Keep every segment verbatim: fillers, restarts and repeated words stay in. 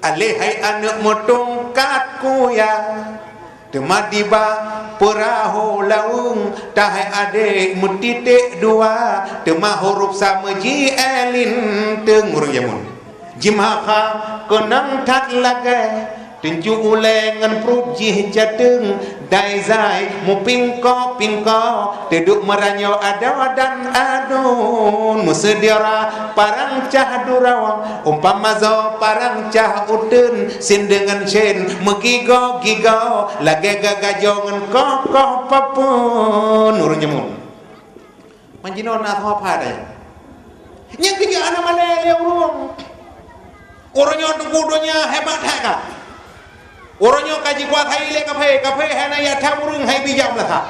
Alèh hai aneuk meutungkat kuya, teuma diba peurahô laweueng, tahai adék meutiték dua, teuma hurôf sa meuji é linteung ureueng jameun. Jimeuha keunong that lagèe, teuncu ulèe ngon pruet jih jateueng, dai zai mupingko-pingko, teuduek meuranyoe adoe dan aduen, meuseudiara parang cah duroe, umpama zoe parang cah uteuen, sin deungon syen meugigoe-gigoe, lagèe gagajoe ngon koh-koh papeuen. Ureueng jameun. Man jinoe na saboh padai. Nyang keujeuet hana malèe lé ureueng. Ureueng nyoe teungku donya hebat that ka. Ureueng nyoe ka jikuasai lé kafé, kafé hana jak tham ureueng hai bijak meulasa.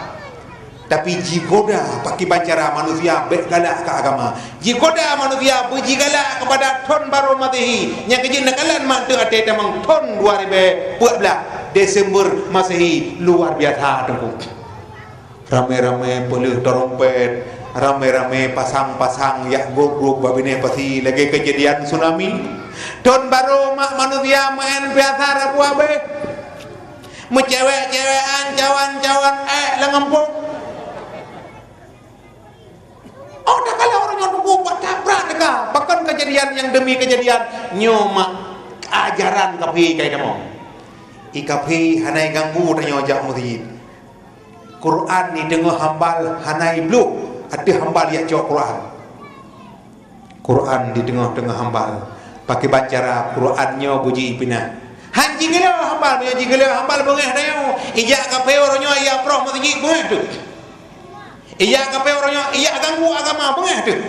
Tapi jigoda pakriban cara manusia bèk galak keu agama. Jigoda manusia beujigalak keupada thon barô Masehi. Nyang keujeuet neukalon mak teuk até tamong thon dua ribèe peuet blah Desember Masehi luar biasa teungku. Ramé-ramé peuleueh tarompet, ramé-ramé pasang-pasang jak grup-grup bak binéh pasi lagèe keujadian tsunami. Thon barô mak manusia meu'en piasa rabu abéh. Meucewek-cewekan, cawan-cawan ék lam gampông. Oh, takalon ureueng nyoe teungku bak tabrak teuka. Pakon keujadian nyang demi keujadian nyoe mak ajaran kafé ka itamong. I kafé hana iganggu tanyoe jak meuseujid. Quran ni teungoh hambal hana ibloh, ateueh hambal jak cok Quran. Quran di teungoh-teungoh hambal. Pakriban cara Quran nyoe beuji ipinah. Han jigeuleu hambal, meunyoe jigeuleu hambal beungéh tanyoe. Ijak kafé ureueng nyoe ijak proh meuseujid beungéh teuh. Ijak kafé ureueng nyoe ijak ganggu agama beungéh teuh.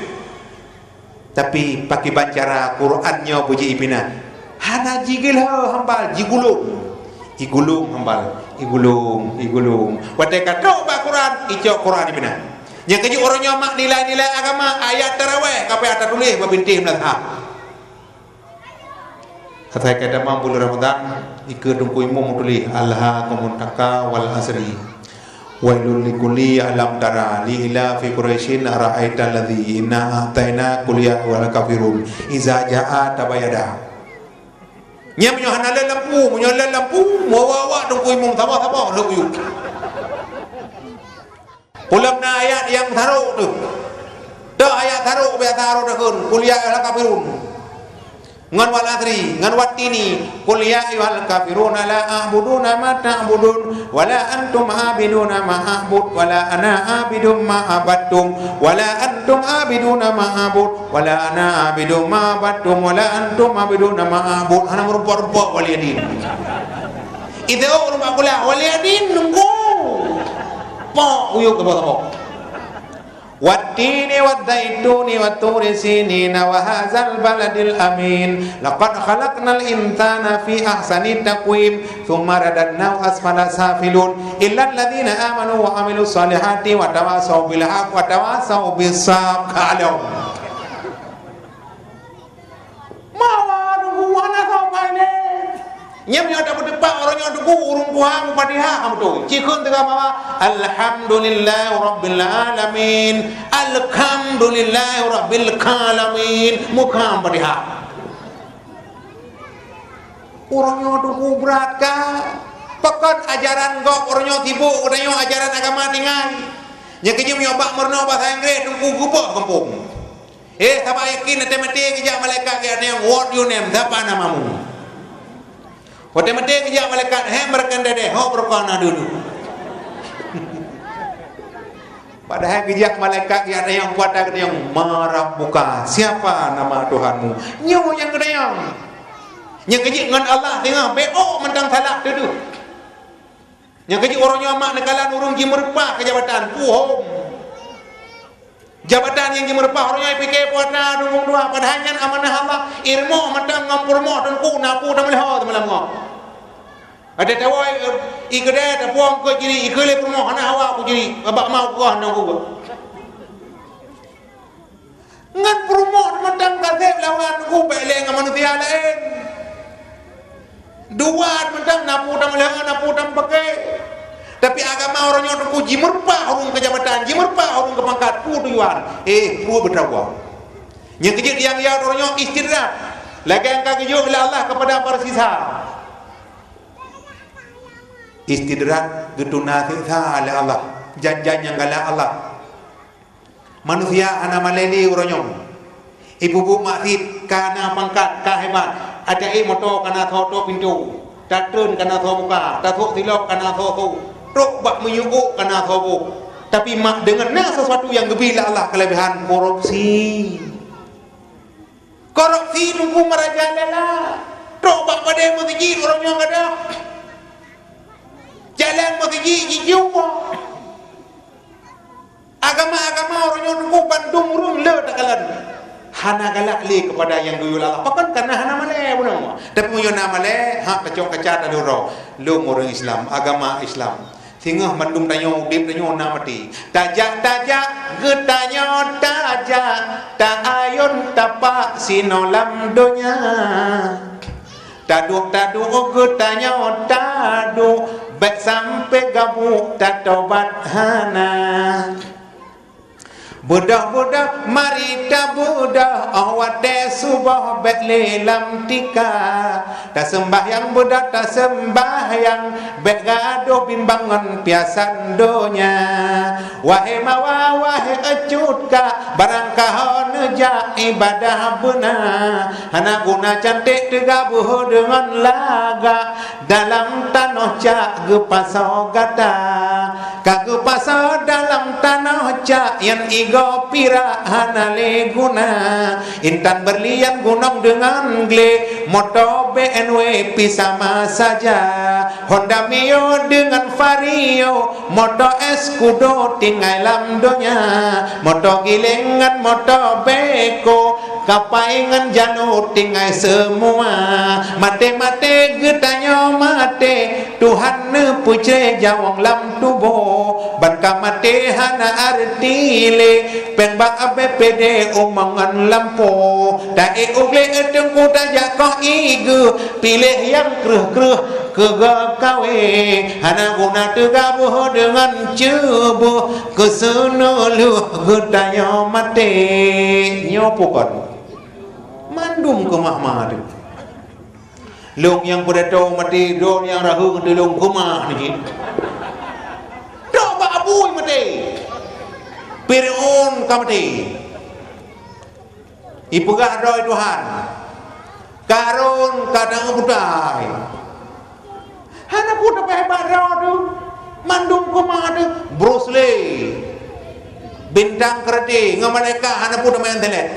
Tapi pakriban cara Quran nyoe beuji ipinah. Hana jigeuleu hambal, jigulong. Igulong hambal, igulong, igulong. Watèe ka trok bak Quran, icok Quran ipinah. Nyang keujeuet ureueng nyoe mak nilai-nilai agama, ayat tarawèh, kafé ata tuléh bak bintéh meulasa. Asai ka tamong buleuen Ramadhan, ikeue teungku imum meutuléh, "Alhaakumut taqwa wal asri. Wailul likulli alam tara, li ilafi Quraisyin, ara'aital ladzi, inna a'taina, qul ya ayyuhal kafirun, iza jaa tabayada." Nyan meunyoe hana lé lampu, meunyoe lé lampu, meuwa-wa teungku imum saboh-saboh lé uyuek. Ulôn na ayat nyang sarok teuh. Toh ayat sarok biasa rot takheun, "Qul ya ayyuhal kafirun." Ngon wal asri, ngon wattini, "Qul ya ayyuhal kafiruna la a'budu ma ta'budun, wa la antum 'abiduna ma a'bud, wa la ana 'abidun ma 'abadtum, wa la antum 'abiduna ma a'bud, wa la ana 'abidun ma 'abadtum, wa la antum 'abiduna ma a'bud." Hana meurumpok-rumpok waliyaddin. Itu ureueng bak kulah, waliyaddin nunggu. Pok uyuek saboh-saboh. Wattini wadzaituni watturi sinina wa hadzal baladil amin. Laqad khalaqnal insana fi ahsani taqwim, tsumma radadnahu asfala safilun, illal ladzina amanu wa amilus shalihati wa tawasau bil haq wa tawasau bis sabr. Ka lom. Mawa nunggu hana sopan nyan. Nyan meunyoe tapeuteupat ureueng nyoe teungku ureueng tuha meufatihah ka beutôi. Cikheun teuka mawa, "Alhamdulillahi rabbil alamin. Alhamdulillahi rabbil alamin." Meuka meufatihah. Ureueng nyoe teungku brat ka. Pakon ajaran gob ureueng nyoe sibok, geutanyoe ajaran agama tinggai. Nyang keujeuet meunyoe bak meurunoe basa Inggréh teungku geuboh gampông. Eh, saba yakin, watèe maté geujak malaikat geutanyong, "What your name? Sapa namamu?" Watèe maté geujak malaikat, "Hai meurakan dadeh, ho beureukoh na dudu." Padahai geujak malaikat geutanyong, kuat geutanyong, "Man rabbuka? Siapa nama Tuhanmu?" Nyoe nyang geutanyong. Nyang keujeuet ngon Allah teungoh beuôt mantong salah tudoh. Nyang keujeuet ureueng nyoe mak neukalon ureueng jimeureupah keu jabatan, puhom. Jabatan nyang jimeureupah ureueng nyoe pike puasa dua, padahai nyan amanah Allah. Irumoh mantong ngon peurumoh teungku na peue tameuleuho seumalam nyoe. Ada tawai, eh, i keudè tapuang keu jiri, i keuleh peurumoh hana hawa ku jiri, bak mau ku goh nang ku. Ngon peurumoh mantong ka sép lawan ku bèk lé ngon manusia laén. Dua mantong na peue tameuleuho, na peue tameupakè. Tapi agama ureueng nyoe teungku jimeureupah ureueng keu jabatan, jimeureupah ureueng keu pangkat, peue tujuan? Eh, peue beutawa. Nyang keujeuet nyang ya ureueng nyoe istidraj. Lagée nyang ka geujok lé Allah keupada barisiha. Istidraj, geutuna siksa lé Allah, jan-jan nyang galak Allah. Manusia hana malée lé uroe nyoe. Ipubuet maksiet ka na pangkat, ka hebat, até moto ka na soe toe pintoe, tatreun ka na soe buka, tasôk silop ka na soe sôk, trok bak minyeuk ôk ka na soe boh. Tapi mak deungon na sesuatu nyang geubri lé Allah keuleubiehan, korupsi. Korupsi Teungku merajalela. Trok bak padé meuseujid ureuëng nyang gadôh. Jalan meuseujid jijuek. Agama-agama ureuëng nyoe Teungku bandum ureuëng le takalon. Hana galak lé keupada nyang geuyue lé Allah. Pakon? Kareuna hana malée bunoe. Tapi meunyoe na malée, hak kacok kaca taduroe. Lôn ureuëng Islam, agama Islam. Singoh mandum tanyoe udeb, tanyoe na maté. Tajak-tajak geutanyoe tajak, ta-ayôn tapak sinoe lam donya. Taduek-taduek geutanyoe taduek, bék sampoe gabuk tatobat hana. Beudôh-beudôh mari tabeudôh, 'oh watée suboh bék lé lam tika. Taseumbahyang beudôh taseumbahyang, bék gadôh bimbang ngon piasan donya. Wahé mawa, wahé cut ka, barang ka ho neujak ibadah beuna. Hana guna canték teugaboh deungon lagak, dalam tanoh cak geupasoe gata. Ka geupasoe dalam tanoh cak, nyan igoe pirak hana lé guna. Intan berlian gunong deungon glé, moto B M W pih sama saja. Honda Mio deungon Vario, moto Scudo tinggai lam donya. Moto Giling ngon moto Beko, Kapai ngon Janur tinggai seumua. Maté-maté geutanyoe maté, Tuhan neupeucré nyawöng lam tuboh. Ban ka maté hana areuti lé, péng bak B P D umong ngon lampôh. Taék u glé Teungku tajak koh ié geuh, piléh nyang kreueh-kreueh keu geukawé. Hana guna teugaboh deungon ceubeuh, keu seunoe lheueh geutanyoe maté. Nyoe peue kon? Mandum keumah-mah teuh. Lôn nyang peudato maté, droe nyang rayeuk teulông keumah nyan cit. Trok bak abui maté. Fir'aun ka maté. Ipeugah droe Tuhan, "Karun ka dang butai." Hana peue teupeuhebat droe teuh. Mandum keumah teuh. Bruce Lee, bintang karate ngon malaikat hana peue teumanyang telet.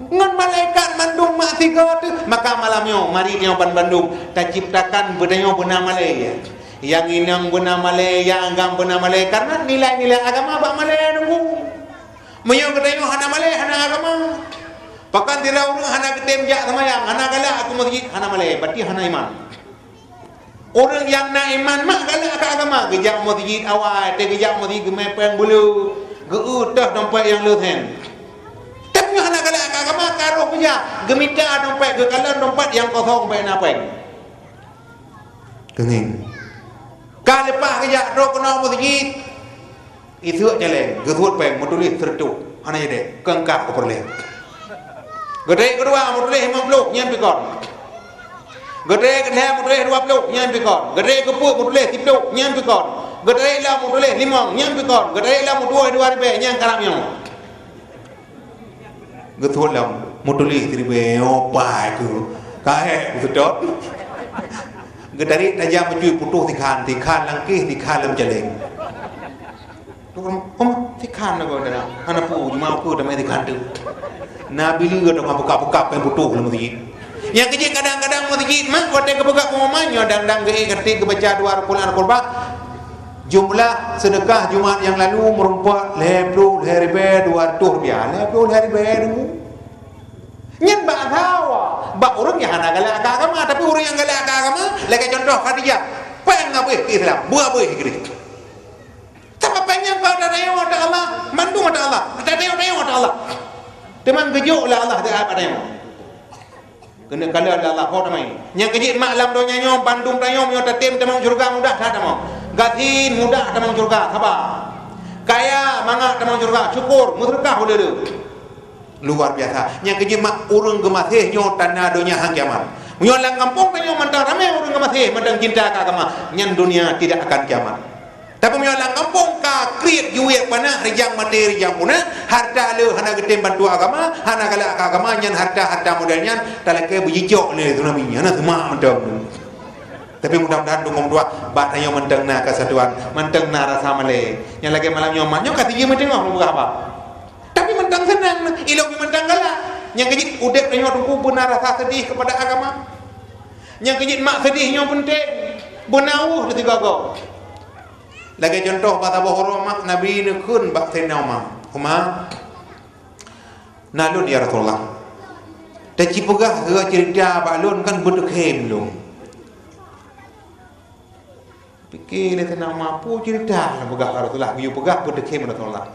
Ngon malaikat mandum mak sigoe teuh, maka malam nyoe mari tanyoe ban bandum taciptakan beutanyoe beuna malée. Nyang inong beuna malée, nyang agam beuna malée, karena nilai-nilai agama bak malée nunggu. Meunyoe geutanyoe hana malée, hana agama. Pakon sidroe ureuëng hana geutem jak seumayang, hana galak keu meuseujid, hana malée, berarti hana iman. Ureuëng nyang na iman mak galak keu agama, geujak meuseujid awai, teuh geujak meuseujid geumé péng bulu, geu-eu teuh dompet nyang le sen. Tapi hana galak keu agama, ka roh geujak, geumita dompet, geukalon dompet nyang kosong bék na péng. Keungieng. Ka leupah geujak trok keunoe meuseujid. Iseuek caleng, geusuet péng, meutuléh seureutôh, hana jadeh, keu engkah kupeureulée. Geutrek keudua meutuléh limong ploh, nyan pih kon. Geutrek keulhée meutuléh dua ploh, nyan pih kon. Geutrek keupeuet meutuléh siploh, nyan pih kon. Geutrek lom meutuléh limong, nyan pih kon. Geutrek lom meutuléh dua ribée, nyan karab nyoe. Geusuet lom, meutuléh siribée, oh, pai keu. Ka hék geuseutôt. Geutarek tajam bacut putôh sikhan, sikhan lam kéh, sikhan lam caleng. Tukang, "Om, sikhan lagoe dah. Hana peue, cuma aku dah main sikhan tu." Nabi lé dah buka-buka péng putôh lam meuseujid. Nyang keujeuet kadang-kadang meuseujid mak watée geupeugah pengumuman nyoe dang-dang geuék geutik geubaca dua rukun al-Qurban. Jumlah seudeukah Jumat nyang lalu meurumpok lhée ploh lhée ribée dua reutôh rupiah. Lhée ploh lhée ribée deungoe. Nyan bak sawa, bak ureuëng nyang hana galak keu agama, tapi ureuëng nyang galak keu agama, lagée contoh Khadijah, péng habéh keu Islam, beu habéh keu Islam. Sabab péng nyan ka tanyong ata Allah, mandum ata Allah, tanyong-tanyong ata Allah. Teuma geujok lé Allah di atas nyoe. Keuneuk kalon lé Allah ho teuma. Nyang keujeuet mak lam donya nyoe bandum tanyoe meunyoe tatem tamong syeuruga mudah that tamong. Gasien mudah tamong syeuruga, saba. Kaya mangat tamong syeuruga, syukur, meuseudeukah ulée-ulée. Luar biasa. Nyang keujeuet mak ureuëng geumaséh nyoe tanda donya han kiamat. Meunyoe lam gampông tanyoe mantong ramé ureuëng geumaséh, mantong cinta keu agama, nyan dunia tidak akan kiamat. Tapi meunyoe lam gampông ka kriet jeuet panak, rijang maté rijang punah, harta le hana geutem bantu agama, hana galak keu agama, nyan harta-harta model nyan talakée beujicok lé tsunami, hana seumah mantong. Tapi mudah-mudahan dukong dua bak tanyoe mantong na keusatuan, mantong na rasa malée. Nyang lagée malam nyoe mak nyoe ka sijeuem teungoh meubeurah haba. Tapi mantong seunang na, ilong mantong galak. Nyang keujeuet udeb tanyoe teungku beuna rasa sedih kepada agama. Nyang keujeuet mak sedih nyoe penting, beuna weueh teusigoe-goe. Lagée contoh bak saboh uroe mak Nabi neukheun bak Saidina Umar, "Umar, na lôn ya Rasulullah. Tacipeugah sigoe ceurita bak lôn kan beuteukhem lôn." Pike lé Saidina Umar, "Peue ceurita lôn peugah bak Rasulullah, geuyue peugah beuteukhem Rasulullah?"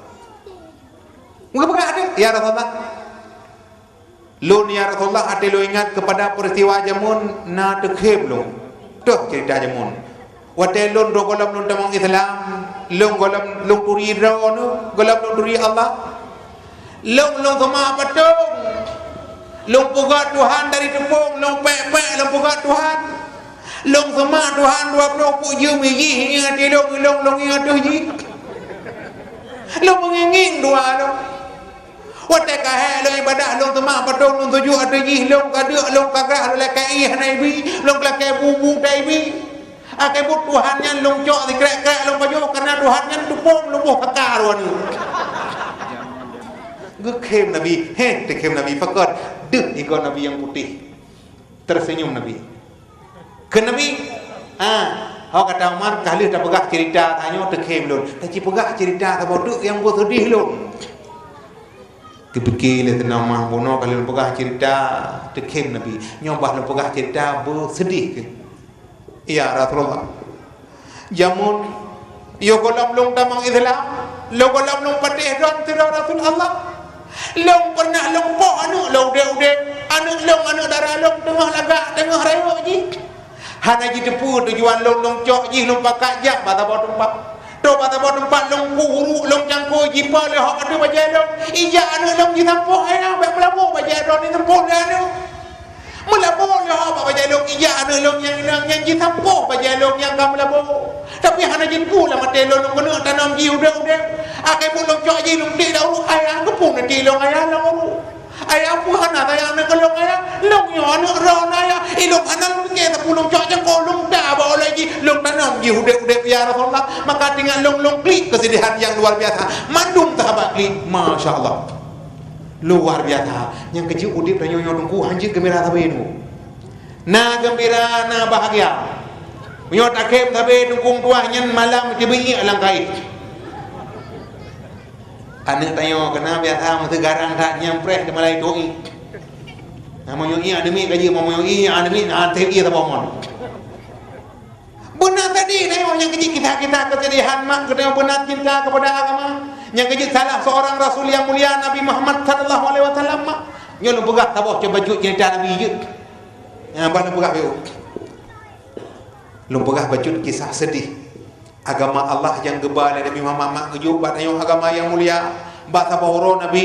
"Geupeugah deh ya Rasulullah." "Lôn ya Rasulullah, até lôn ingat keupada peuristiwa jameun na teukhem lôn." Toh ceurita jameun. "Watée lôn droe gohlom lôn tamong Islam, lôn gohlom lôn turi droeneuh, gohlom lôn turi Allah. Lôn, lôn seumah patong. Lôn peugah Tuhan dari teupông, lôn pék-pék lôn peugah Tuhan. Lôn seumah Tuhan dua ploh peuet jeuem jih, ngieng até lôn, lôn, lôn ngieng ateueh jih. Lôn meungieng-ngieng dua lôn. Watée ka hék lôn iébadat, lôn seumah patong, lôn sujut ateueh jih, lôn kadeuk, lôn kagrah, lôn lakée ié hana ibi, lôn lakée bu-bu ta ibi. Akhé buet Tuhan nyan lôn cok sikrek-krek lôn pajoh, kareuna Tuhan nyan teupông lôn boh kaka droeneuh." Geukhem Nabi, heh, teukhem Nabi pakon? Deuh igoe Nabi nyang putéh. Teuseunyum Nabi. Kheun Nabi, "Ah, ho gata Umar, ka lheueh tapeugah ceurita tanyoe teukhem lôn. Tacipeugah ceurita saboh teuk nyang beuseudeh lôn." Geupike lé Saidina Umar, "Bunoe ka lheueh lôn peugah ceurita teukhem Nabi. Nyoe bah lôn peugah ceurita beuseudeh keuh." "Ya Rasulullah, jameun yoh gohlom lôn tamong Islam, lôn gohlom lôn patéh droe sidroe Rasul Allah. Lôn pernah lôn poh aneuëk lôn udeb-udeb. Aneuëk lôn, aneuëk dara lôn teungoh lagak, teungoh rayeuk jih. Hana jiteupeue tujuan lôn, lôn cok jih lôn pakat jak bak saboh teumpat. Trok bak saboh teumpat lôn kueh uruek lôn cangkôi, jipo lé hok ateueh bajée lôn. Ijak aneuëk lôn jisampôh ayah, bék meulaboh bajée droe jisampôh lé aneuëk. Meulaboh lé hok bak bajée lôn, ijak aneuëk lôn nyang inong nyan jisampôh bajée lôn nyang ka meulaboh. Tapi hana jiteupeue lam até lôn, lôn keuneuk tanom jih udeb-udeb. Akhé buet lôn cok jih lôn tiek lam uruek ayah, keupeue neuti lôn ayah lam uruek. Ayah peue hana sayang aneuëk keu lôn ayah? Lôn nyoe aneuëk droeneuh ayah. Ilôn hana lôn pike sapeue lôn cok cangkôi lôn ta bak ulée jih, lôn tanom jih udeb-udeb ya Rasulullah. Maka teuingat lôn, lôn klik keusedihan nyang luar biasa." Mandum sahabat klik, masya Allah. Luar biasa. Nyang keujeuet udeb tanyoe nyoe teungku hanjeuet geumbira sabe nyoe. Na geumbira, na bahagia. Meunyoe takhem sabe teungku tuah nyan malam teubiet lam kayée. Aneuëk tanyoe keunan biasa meuseugarang that nyang preh di malai toh ié. Nah, meunyoe ié aneuk miet ka jeuet, meunyoe ié aneuk miet na teuh ié saboh mon. Beuna tadi tanyoe nyang keujeuet kisah-kisah keusedihan mak geutanyoe beuna cinta keupada agama. Nyang keujeuet salah seurang rasul nyang mulia Nabi Muhammad sallallahu alaihi wasallam mak. Nyoe lôn peugah saboh cit bacut ceurita Nabi jeuet. Nyang bah lôn peugah bacut. Lôn peugah bacut kisah seudeh. Agama Allah nyang geuba lé Nabi Muhammad mak geujok bak tanyoe agama nyang mulia. Bak saboh uroe Nabi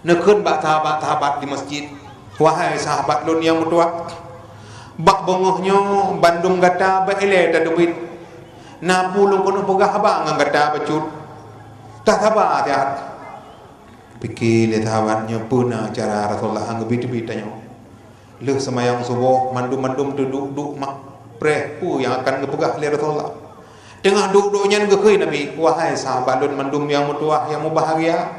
neukheun bak sahabat-sahabat di masjid, "Wahai sahabat lôn nyang meutuwah, bak beungoh nyoe bandum gata bak ilée tateubiet. Na peue lôn keuneuk peugah haba ngon gata bacut. Tasaba siat." Pike lé sahabat nyoe peue na cara Rasulullah han geubi teubiet tanyoe. Lheueh seumayang suboh, mandum-mandum teuduek-duek mak preh peue nyang akan geupeugah lé Rasulullah. Teungoh duek-duek nyan geukheun Nabi, "Wahai sahabat lôn mandum nyang meutuwah nyang mubahgia,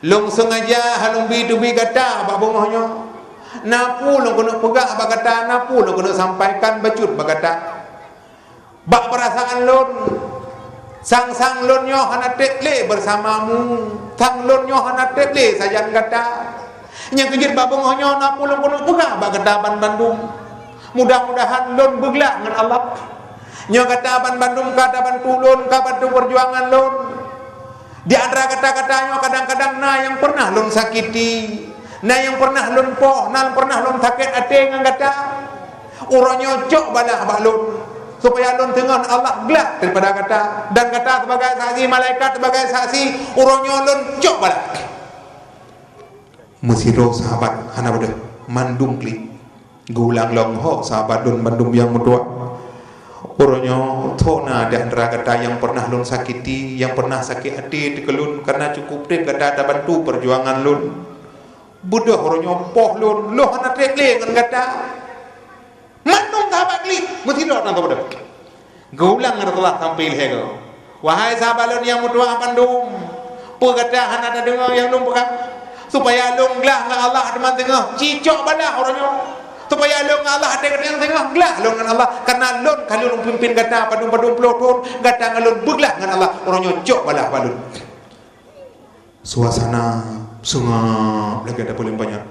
lôn seungaja han lôn bi teubiet gata bak beungoh nyoe. Na peue lôn keuneuk peugah bak gata, na peue lôn keuneuk sampaikan bacut bak gata. Bak peurasaan lôn, sang-sang lôn nyoe hana treb lé beusamamu, sang lôn nyoe hana treb lé sajan gata. Nyang keujeuet bak beungoh nyoe na peue lôn keuneuk peugah bak gata banmandum. Mudah-mudahan lôn beuglak ngon Allah. Nyoe gata banmandum ka tabantu lôn, ka bantu peujuangan lôn. Di antara gata-gata nyoe kadang-kadang na nyang pernah lôn sakiti, na nyang pernah lôn poh, na nyang pernah lôn sakét até ngon gata. Uroe nyoe cok balah bak lôn, supaya lôn teungon Allah glak daripada gata, dan gata sebagai saksi, malaikat sebagai saksi, uroe nyoe lôn cok balah." Meusidroe sahabat hana beudôh, mandum klik. Geuulang lom, "Ho sahabat lôn bandum nyang meutuah. Uroe nyoe tho na di antara gata nyang pernah lôn sakiti, nyang pernah sakét até keu lôn, kareuna cukup treb gata tabantu peujuangan lôn. Beudôh uroe nyoe poh lôn, lôn hana treb lé ngon gata." Mandum sahabat klik, meusidroe tan saboh. Geuulang Rasulullah sampoe lhèe goe, "Wahai sahabat lôn nyang meutuah bandum, peue gata hana tadeungoe nyang lôn peugah? Supaya lôn glah ngon Allah teuma teungoh, cicok balaih uroe nyoe. Supaya lôn ngon Allah até geutanyoe teungoh, glah lôn ngon Allah. Kareuna lôn ka lôn pimpin gata padum-padum ploh thon, gata ngon lôn beuglah ngon Allah. Uroe nyoe cok balaih bak lôn." Suasana seungab lagèe tapeuleumpat nyan.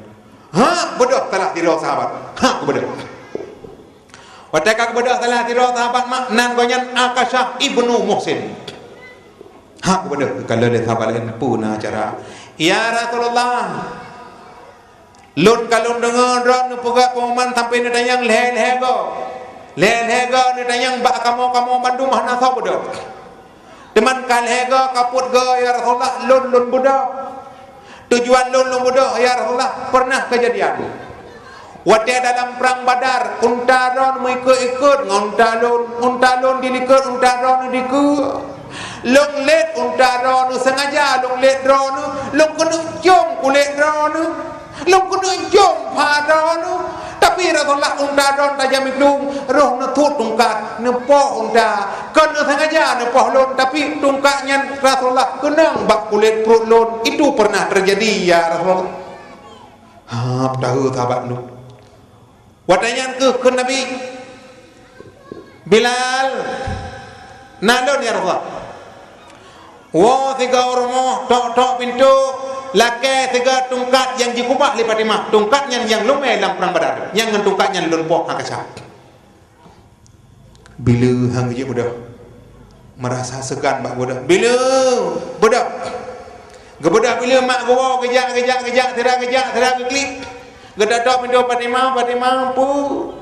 Ha, beudôh salah sidroe sahabat. Ha, beudôh. Watèe ka geubeudôh salah sidroe sahabat mak, nan gobnyan Akasyah ibnu Muhsin. Ha, geubeudôh, geukheun lé sahabat laén, "Peue na cara?" "Ya Rasulullah, lôn ka lôn deungö droeneuh neupeugah pengumuman sampoe neutanyong lhèe-lhèe goe. Lhèe-lhèe goe neutanyong bak kamoe-kamoe bandum hana soe beudôh. Teuma ka lhèe goe, ka peuet goe, ya Rasulullah, lôn, lôn beudôh. Tujuan lôn, lôn beudôh, ya Rasulullah, pernah keujadian. Watèe dalam prang Badar, unta droeneuh meuikot-ikot ngon unta lôn, unta lôn dilikot, unta droeneuh dikeue. Lôn lét unta droeneuh, seungaja lôn lét droeneuh, lôn keuneuk com kulét droeneuh, lôn keuneuk com pha droeneuh. Tapi Rasulullah, unta droeneuh tajam i plueng, roh neuthôt tungkat, neupoh unta. Kon neuseungaja neupoh lôn, tapi tungkat nyan Rasulullah keunong bak kulét pruet lôn. Itu pernah terjadi, ya Rasulullah." Ha, peutahu sahabat lôn. Watèe nyan keuh kheun Nabi, "Bilal, na lôn, ya Rasulullah. Woe sigoe u rumoh, tok-tok pintoe, lakèe sigoe tungkat nyang jikeubah lé Fatimah. Tungkat nyan nyang lumè lam prang Badar. Nyang ngon tungkat nyan lôn poh Akasyah." Bilal han geujak beudôh. Meurasa seugan bak beudôh. "Bilal, beudôh." Geubeudôh Bilal, mak geuwoe, geujak, geujak, geujak, sira geujak, sira geuklik. Geutok-tok pintoe, "Fatimah, Fatimah, peue?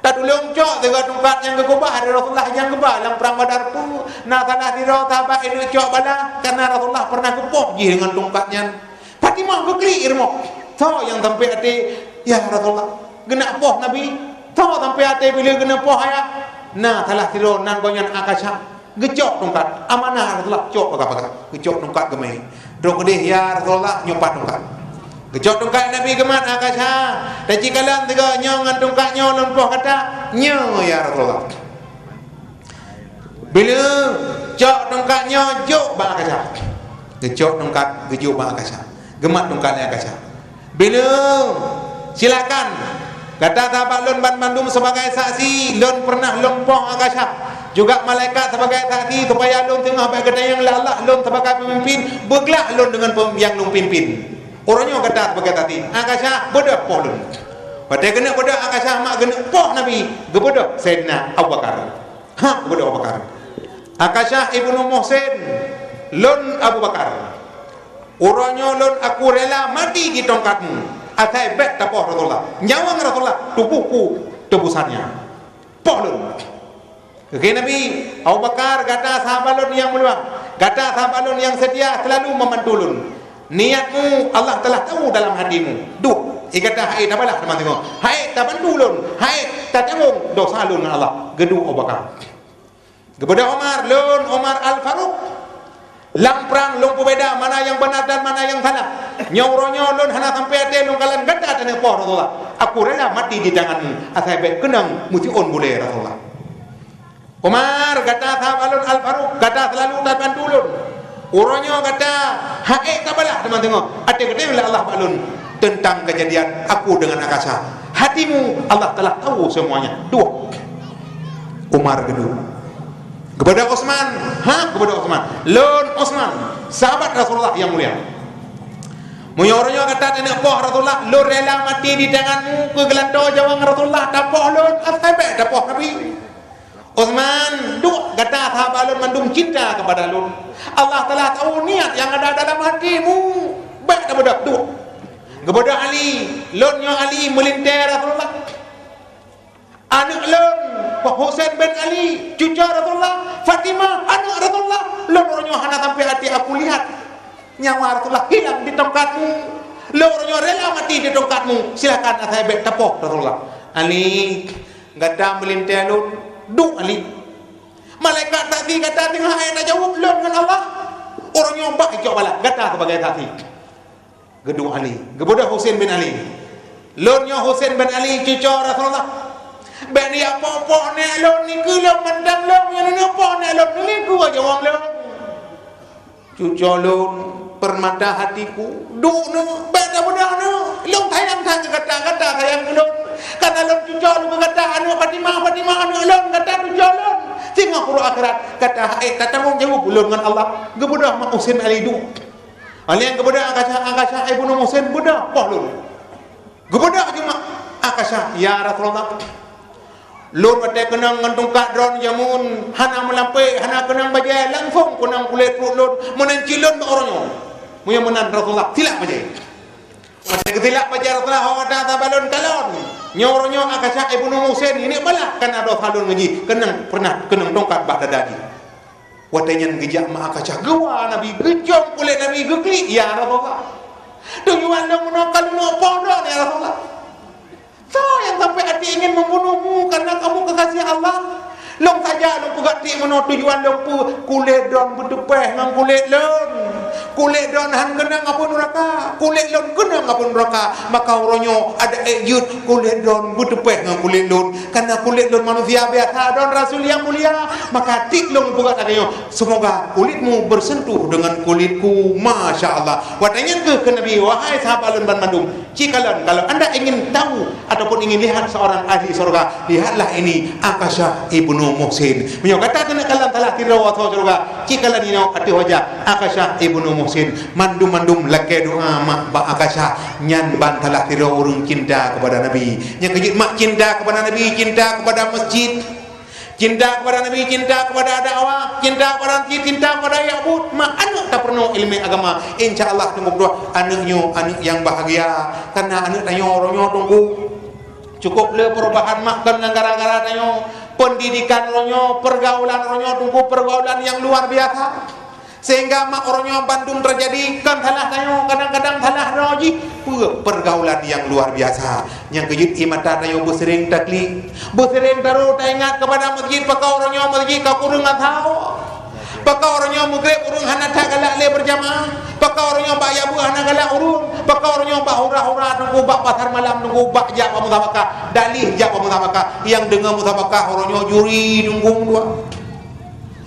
Tatulông cok sigoe tungkat nyang geukeubah lé Rasulullah nyang geuba lam prang Badar, peue? Na salah sidroe sahabat inong cok balaih, kareuna Rasulullah pernah geupoh jih deungon tungkat nyan." Fatimah geuklik i rumoh. Soe nyang sampoe até, "Ya Rasulullah, geuneuk poh Nabi?" Soe sampoe até Bilal geuneuk poh, "Ayah?" Na salah sidroe nan gobnyan Akasyah. Geucok tungkat, amanah Rasulullah, cok paga-paga. Geucok tungkat geumè. Trok keudeh, "Ya Rasulullah, nyoe pat tungkat." Geucok tungkat Nabi geumat, "Akasyah, tacikalon sigoe nyoe ngon tungkat nyoe lôn poh gata." "Nyoe, ya Rasulullah." Bilal, "Cok tungkat nyoe jok bak Akasyah." Geucok tungkat, geujok bak Akasyah. Geumat tungkat lé Akasyah. "Bilal, silakan. Gata sahabat lôn banmandum sebagai saksi, lôn pernah lôn poh Akasyah. Juga malaikat sebagai saksi, supaya lôn teungoh bèk geutanyong lé Allah, lôn sebagai pemimpin, beuglah lôn deungon pem-, nyang lôn pimpin. Uroe nyoe gata sebagai saksi." Akasyah beudôh poh lôn. Watèe geuneuk beudôh Akasyah mak geuneuk poh Nabi, geubeudôh Saidina Abu Bakar. Ha, geubeudôh Abu Bakar. "Akasyah ibnu Muhsin, lôn Abu Bakar. Uroe nyoe lôn aku rela mati di tongkatmu, asai bèk tapoh Rasulullah. Nyawöng Rasulullah, tubohku teubusannya. Poh lôn." Geukheun Nabi, "Abu Bakar, gata sahabat lôn nyang meuluwah, gata sahabat lôn nyang seutia seulalu membantu lôn. Niatmu Allah telah tahu dalam hatimu. Duek, i gata han ék tabalah teuma singoh, han ék tabantu lôn, han ék tatanggong dosa lôn ngon Allah." Geuduek Abu Bakar. Geubeudôh Umar, "Lôn Umar Al-Faruq. Lam prang lôn peubeda mana nyang beuna dan mana nyang salah. Nyoe uroe nyoe lôn hana sampoe até lôn kalon gata taneuk poh Rasulullah. Aku rela mati di tanganmu, asai bèk keunong meusiôn bulèe Rasulullah." "Umar, gata sahabat lôn Al-Faruq, gata seulalu tabantu lôn. Uroe nyoe gata han ék tabalah teuma singoh, até geutanyoe lé Allah bak lôn teuntang keujadian aku deungon Akasyah. Hatimu Allah telah tahu semuanya." Duek. Umar geuduek. Geubeudôh Utsman, ha, geubeudôh Utsman. "Lôn Utsman, sahabat Rasulullah nyang mulia. Meunyoe uroe nyoe gata taneuk poh Rasulullah, lôn rela mati di tanganmu keu geulantoe nyawöng Rasulullah, tapoh lôn, asai bèk tapoh Nabi." "Utsman, duek, gata sahabat lôn mandum cinta kepada lôn. Allah telah tahu niat nyang ada dalam hatimu. Bèk tabeudôh, duek." Geubeudôh Ali, "Lôn nyoe Ali, meulintèe Rasulullah. Aneuk lôn, Husain bin Ali, cucoe Rasulullah, Fatimah, aneuk Rasulullah. Lôn uroe nyoe hana sampoe até aku lihat nyawa Rasulullah hilang di tongkatmu. Lôn uroe nyoe rela maté di tongkatmu, silakan asai bèk tapoh Rasulullah. Ali, gata meulintèe lôn, duek Ali. Malaikat saksi gata teungoh hai tajaweueb lôn ngon Allah. Uroe nyoe bah icok bala gata sibagai saksi. Geuduek Ali, geubeudôh Husein bin Ali. Lôn nyoe Husein bin Ali cuco Rasulullah. Bèk neujak poh-poh nèk lôn nikeue lôn mantong lôn nyang neupoh nèk lôn nikeue jaweueb lôn. Cuco lôn, permata hatiku, duek neuh, bèk tabeudôh neuh. Lôn sayang that keu gata, gata sayang keu lôn. Karena lôn cuco lôn keu gata, aneuk Fatimah, Fatimah aneuk lôn, gata cuco lôn. Singoh uroe akhirat, gata hai tatanggong jaweueb lôn ngon Allah. Geubeudôh mak Husein Ali duek. Alèh nyan geubeudôh Akasyah, Akasyah ibnu Muhsin beudôh poh lôn. Geubeudôh jeuet mak Akasyah, "Ya Rasulullah, lôn watèe keunong ngon tungkat droeneuh jameun hana meulampék, hana keunong bajèe, langsông keunong kulét pruet lôn, meunan cit lôn bak uroe nyoe. Meunyoe meunan Rasulullah, silak bajèe." Watèe geusilak bajèe Rasulullah, ho gata saban lôn kalon. Nyoe uroe nyoe Akasyah ibnu Muhsin, ini balah kana dosa lôn ngon jih, keunong pernah keunong tungkat bak dada jih. Watèe nyan geujak mak Akasyah, geuwa Nabi, geucom kulét Nabi, geuklik, "Ya Rasulullah, tujuan lôn meunoe ka lôn poh droeneuh, ya Rasulullah. Soe nyang sampai hati ingin membunuhmu karena kamu kekasih Allah? Lôn saja lôn peugah tiek meunoe tujuan lôn peue, kulét droeneuh beuteupèh ngon kulét lôn. Kulét droeneuh han keunong apui nuraka, kulét lôn keunong apui nuraka. Maka uroe nyoe adak ék jeuet kulét droeneuh beuteupèh ngon kulét lôn." Karena kulét lôn manusia biasa, droeneuh rasul nyang mulia, maka tiek lôn peugah lagèe nyoe, "Semoga kulitmu bersentuh dengan kulitku." Masya Allah. Watèe nyan keuh kheun Nabi, "Wahai sahabat lôn banmandum, cikalon, kalau anda ingin tahu ataupun ingin lihat seorang ahli surga, lihatlah ini Akasyah ibnu Muhsin." Meunyoe gata keuneuk kalon salah sidroe asoe syeuruga, cikalon inoe ateueh wajah Akasyah ibnu Muhsin. Mandum-mandum lakèe doa mak bak Akasyah. Nyan ban salah sidroe ureueng cinta kepada Nabi. Nyang keujeuet mak cinta kepada Nabi, cinta kepada masjid, cinta kepada Nabi, cinta kepada dakwah, cinta kepada masjid, cinta kepada ayah buet. Mak aneuk tapeurunoe ileumèe agama. Insya Allah teungku dua aneuk nyoe aneuk nyang bahagia. Karena aneuk tanyoe uroe nyoe teungku cukup le perubahan mak kon ngon gara-gara tanyoe. Pendidikan uroe nyoe, pergaulan uroe nyoe teungku pergaulan nyang luar biasa. Sehingga mak uroe nyoe bandum terjadi, kon salah tanyoe, kadang-kadang salah droe jih. Peue? Pergaulan nyang luar biasa. Nyang keujeuet ie mata tanyoe beuseuring taklik, beuseuring taru taingat kepada masjid, pakon uroe nyoe masjid ka kureueng asoe. Pakon uroe nyoe meugreb ureueng hana that galak lé berjamaah. Pakon uroe nyoe bak yabeueng hana galak ureueng. Pakon uroe nyoe bak hura-hura teungku, bak pasar malam teungku, bak jak bak musabakah. Dalih jak bak musabakah. Nyang deungoe musabakah uroe nyoe juri teungku dua.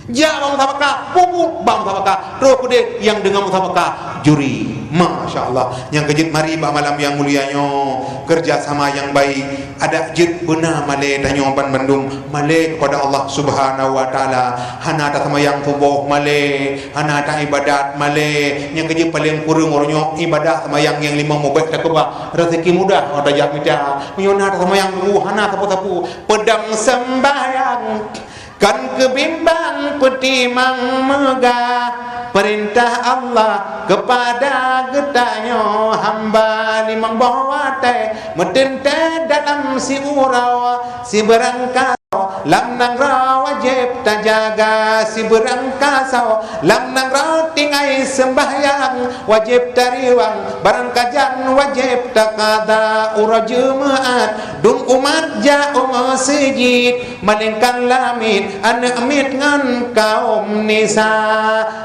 Jak bak musabakah, peubuet bak musabakah, troh keudeh nyang deungoe musabakah juri. Masya Allah. Nyang keujeuet mari bak malam nyang mulia nyoe, kerjasama nyang baik. Adak jeuet beuna malèe tanyoe banmandum, malèe kepada Allah Subhanahu wa Taala. Hana taseumayang suboh malèe, hana taibadat malèe. Nyang keujeuet paleng kureueng uroe nyoe ibadah seumayang nyang limong mubèk takeubah, rezeki mudah oh tajak mita. Meunyoe na taseumayang dulu hana sapeue-sapeue, peudong seumbahyang. Kon keubimbang peutimang meugah, peurintah Allah keupada geutanyoe hamba limong boh watèe meuteuntèe dalam siuroe. Sibeurangkasoe lam nanggroe wajéb tajaga, sibeurangkasoe lam nanggroe tinggai seumbahyang wajéb tariwang, barangkajan wajéb takada. Uroe Jumeu'at dum umat jak u meuseujid. Malingkan lamiet aneuk miet ngon kaum nisa.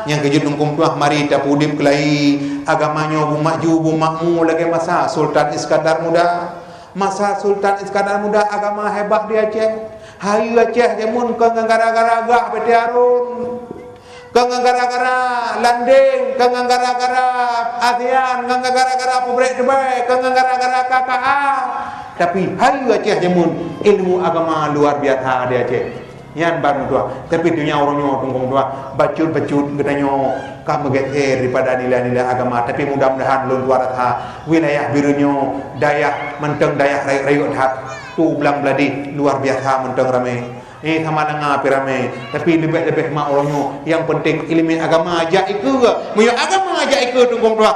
Nyang keujeuet teungku tuah mari tapeudeb keulayi. Agama nyoe beumaju beumakmu lagèe masa Sultan Iskandar Muda. Masa Sultan Iskandar Muda agama hebat di Aceh. Hai Aceh jameun kon ngon gara-gara gah Bete Harun. Kon ngon gara-gara landeng, kon ngon gara-gara ASEAN, kon ngon gara-gara peubrek teubai, kon ngon gara-gara K K A. Tapi hai Aceh jameun, ilmu agama luar biasa di Aceh. Nyan ban meutuah. Tapi donya uroe nyoe teungku meutuah, bacut-bacut geutanyoe ka meugeser daripada nilai-nilai agama. Tapi mudah-mudahan lôn tuah rasa wilayah Bireuen nyoe dayah mantong dayah rayeuk-rayeuk that. Tu Blang Bladeh luar biasa mantong ramé. Eh, sama langa pi ramé, tapi leubeh-leubeh mak uroe nyoe. Nyang penting ileumèe agama jak ikeue. Meunyoe agama jak ikeue teungku tuah,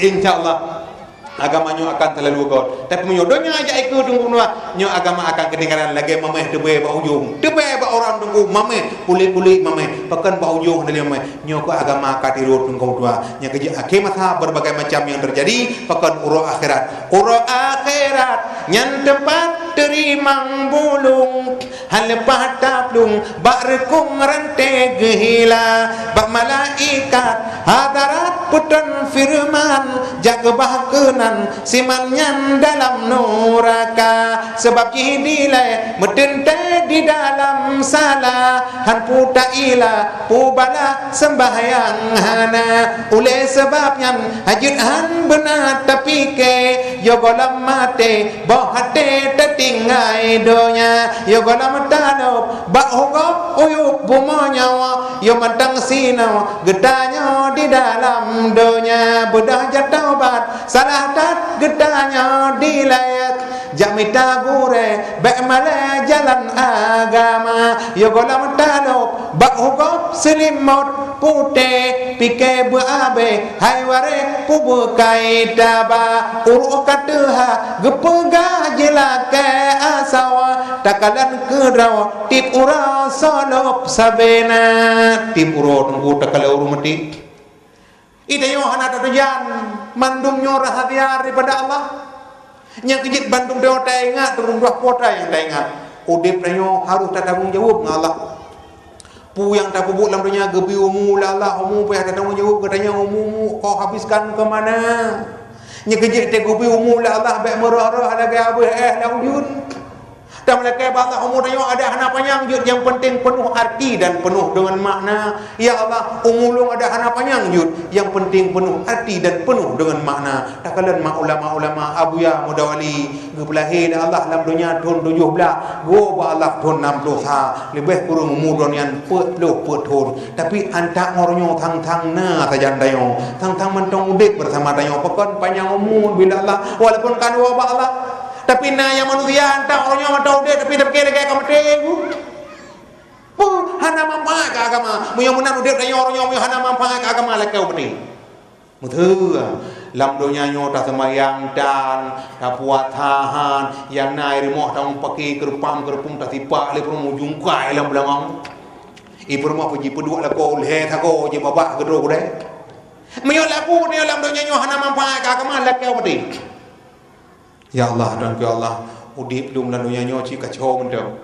insya Allah Agama nyoe akan talalu got. Tapi meunyoe donya jak ikeue Teungku, nyoe agama akan keutinggalan lagée mameh teubée bak ujong. Teubée bak uram Teungku, mameh, kulét-kulét mameh. Pakon bak ujong hana lé mameh. Nyoe keuh agama ka tirot Teungku dua. Nyang keujeuet akhé masa berbagai macam yang terjadi, pakon uroe akhirat. Uroe akhirat nyan teumpat teurimong bulong. Hana leupah taplueng bak reukong ranté geuhila, bak malaikat hadarat peutrön feureuman, jak keubah keunan siman nyan dalam nuraka. Sabab jih dilée meuteuntée di dalam sala, han peue taila peue bala seumbahyang hana. Ulée sabab nyan hajeuet han beuna tapike, yoh gohlom maté boh até tatinggai donya, yoh gohlom talop bak hugop uyueb bumoe nyoe, yoh mantong sinoe geutanyoe di dalam donya. Beudôh jak taubat, salah that geutanyoe dilée, jak mita gurée bék malée jalan agama, yoh gohlom talop bak hugop seulimot putéh, pike beuabée hai waréh peubeukai taba. Uroe ka teuhah geupeugah jilakée asoe, takalon keudroe tieb uroe solop sabe na. Tieb uroe Teungku takalon ureuëng maté. Ih, tanyoe hana tateujan, mandum nyoe rahsia daripada Allah. Nyang keujeuet bandum tanyoe taingat, ureuëng dua po nyang taingat. Udeb tanyoe harôh tatanggong jaweueb ngon Allah. Peue nyang tapeubuet lam donya geubri umu lé Allah, umu payah tatanggong jaweueb, geutanyoe umu-umu kau habiskan keu mana? Nyang keujeuet teugeubri umu lé Allah bék meurah-rah lagée abéh éh lam ujeuen. Dan meulakée bak Allah, umu tanyoe adak hana panyang jeuet, nyang penting peunoh arti dan peunoh deungon makna. Ya Allah, umu lôn adak hana panyang jeuet, nyang penting peunoh arti dan peunoh deungon makna. Takalon mak ulama-ulama, Abuya Muda Wali, geupeulahé lé Allah lam donya thon tujoh blaih, geuwoe bak Allah thon nam ploh sa, leubeh kureueng umu droe nyan peuet ploh peuet thon. Tapi antak ngon nyoe thang-thang na sajan tanyoe, thang-thang mantong udeb bersama tanyoe, pakon panyang umu bila Allah, walaupun ka geuwoe bak Allah. Tapi na nyang manusia antak uroe nyoe mantong udeb, tapi tapike lagée ka maté. Puh, hana manfaat keu agama. Meunyoe meunan udeb tanyoe uroe nyoe, meunyoe hana manfaat keu agama, lakée maté. Beutôi, lam donya nyoe taseumayang tan, tapuasa han, nyang na i rumoh tameupaké keureupam-keureupum tasipak lé peurumoh jungkai lam beulangong. I peurumoh peuji peuduek lakoe lhée sagoe jibabah keudroe gudée. Meunyoe lagu nyoe lam donya nyoe hana manfaat keu agama, lakée maté. Ya Allah, dan ya Allah, udeb lom lam donya nyoe cit kacau mantong.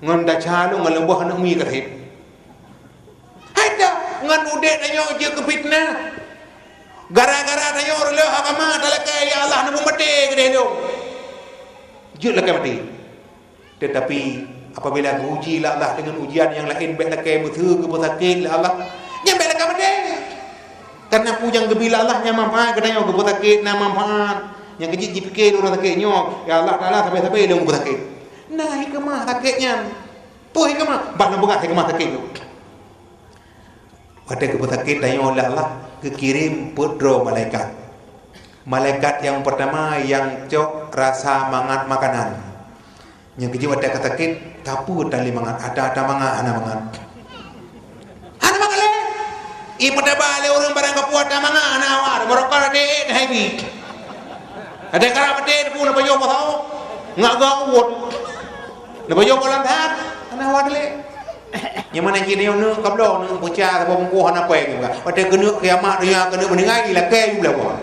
Ngon desya lom ngon leumbah aneuk mi ka seb. Hai dah, ngon udeb tanyoe jeuet keu fitnah. Gara-gara tanyoe reuloh agama talakée, ya Allah, neupeumaté keudeh lom. Jeuet lakée maté. Tetapi apabila geuuji lé Allah dengan ujian yang lain, bék lakée meuteue geupeusakét lé Allah. Nyan bék lakée maté. Karena peue nyang geubri lé Allah nyan manfaat geutanyoe, geupeusakét na manfaat. Nyang keujeuet jipike ureuëng sakét nyoe, ya Allah Taala, sabe-sabe lôn geupeusakét. Na hikmah sakét nyan. Peue hikmah? Bah lôn peugah hikmah sakét nyoe. Watée geupeusakét tanyoe lé Allah, geukirém peuet droe malaikat. Malaikat nyang peurtama nyang cok rasa mangat makanan. Nyang keujeuet watée ka sakét, tapeuet tan lé mangat, ata-ata mangat hana mangat. Hana mangat lé. I peutaba lé ureuëng barang kapue ata mangat hana awar, barokah deh hai bi. Ada karab deh pun apa yo pasau. Ngak gawot. Napa yo kolam that? Hana awar lé. Nyang mana cit nyoe neuk kabloe, neuk peucah, saboh bungkôh hana péng juga. Watée keuneuk kiamat donya, keuneuk meuninggai, ilakée ju blah buah.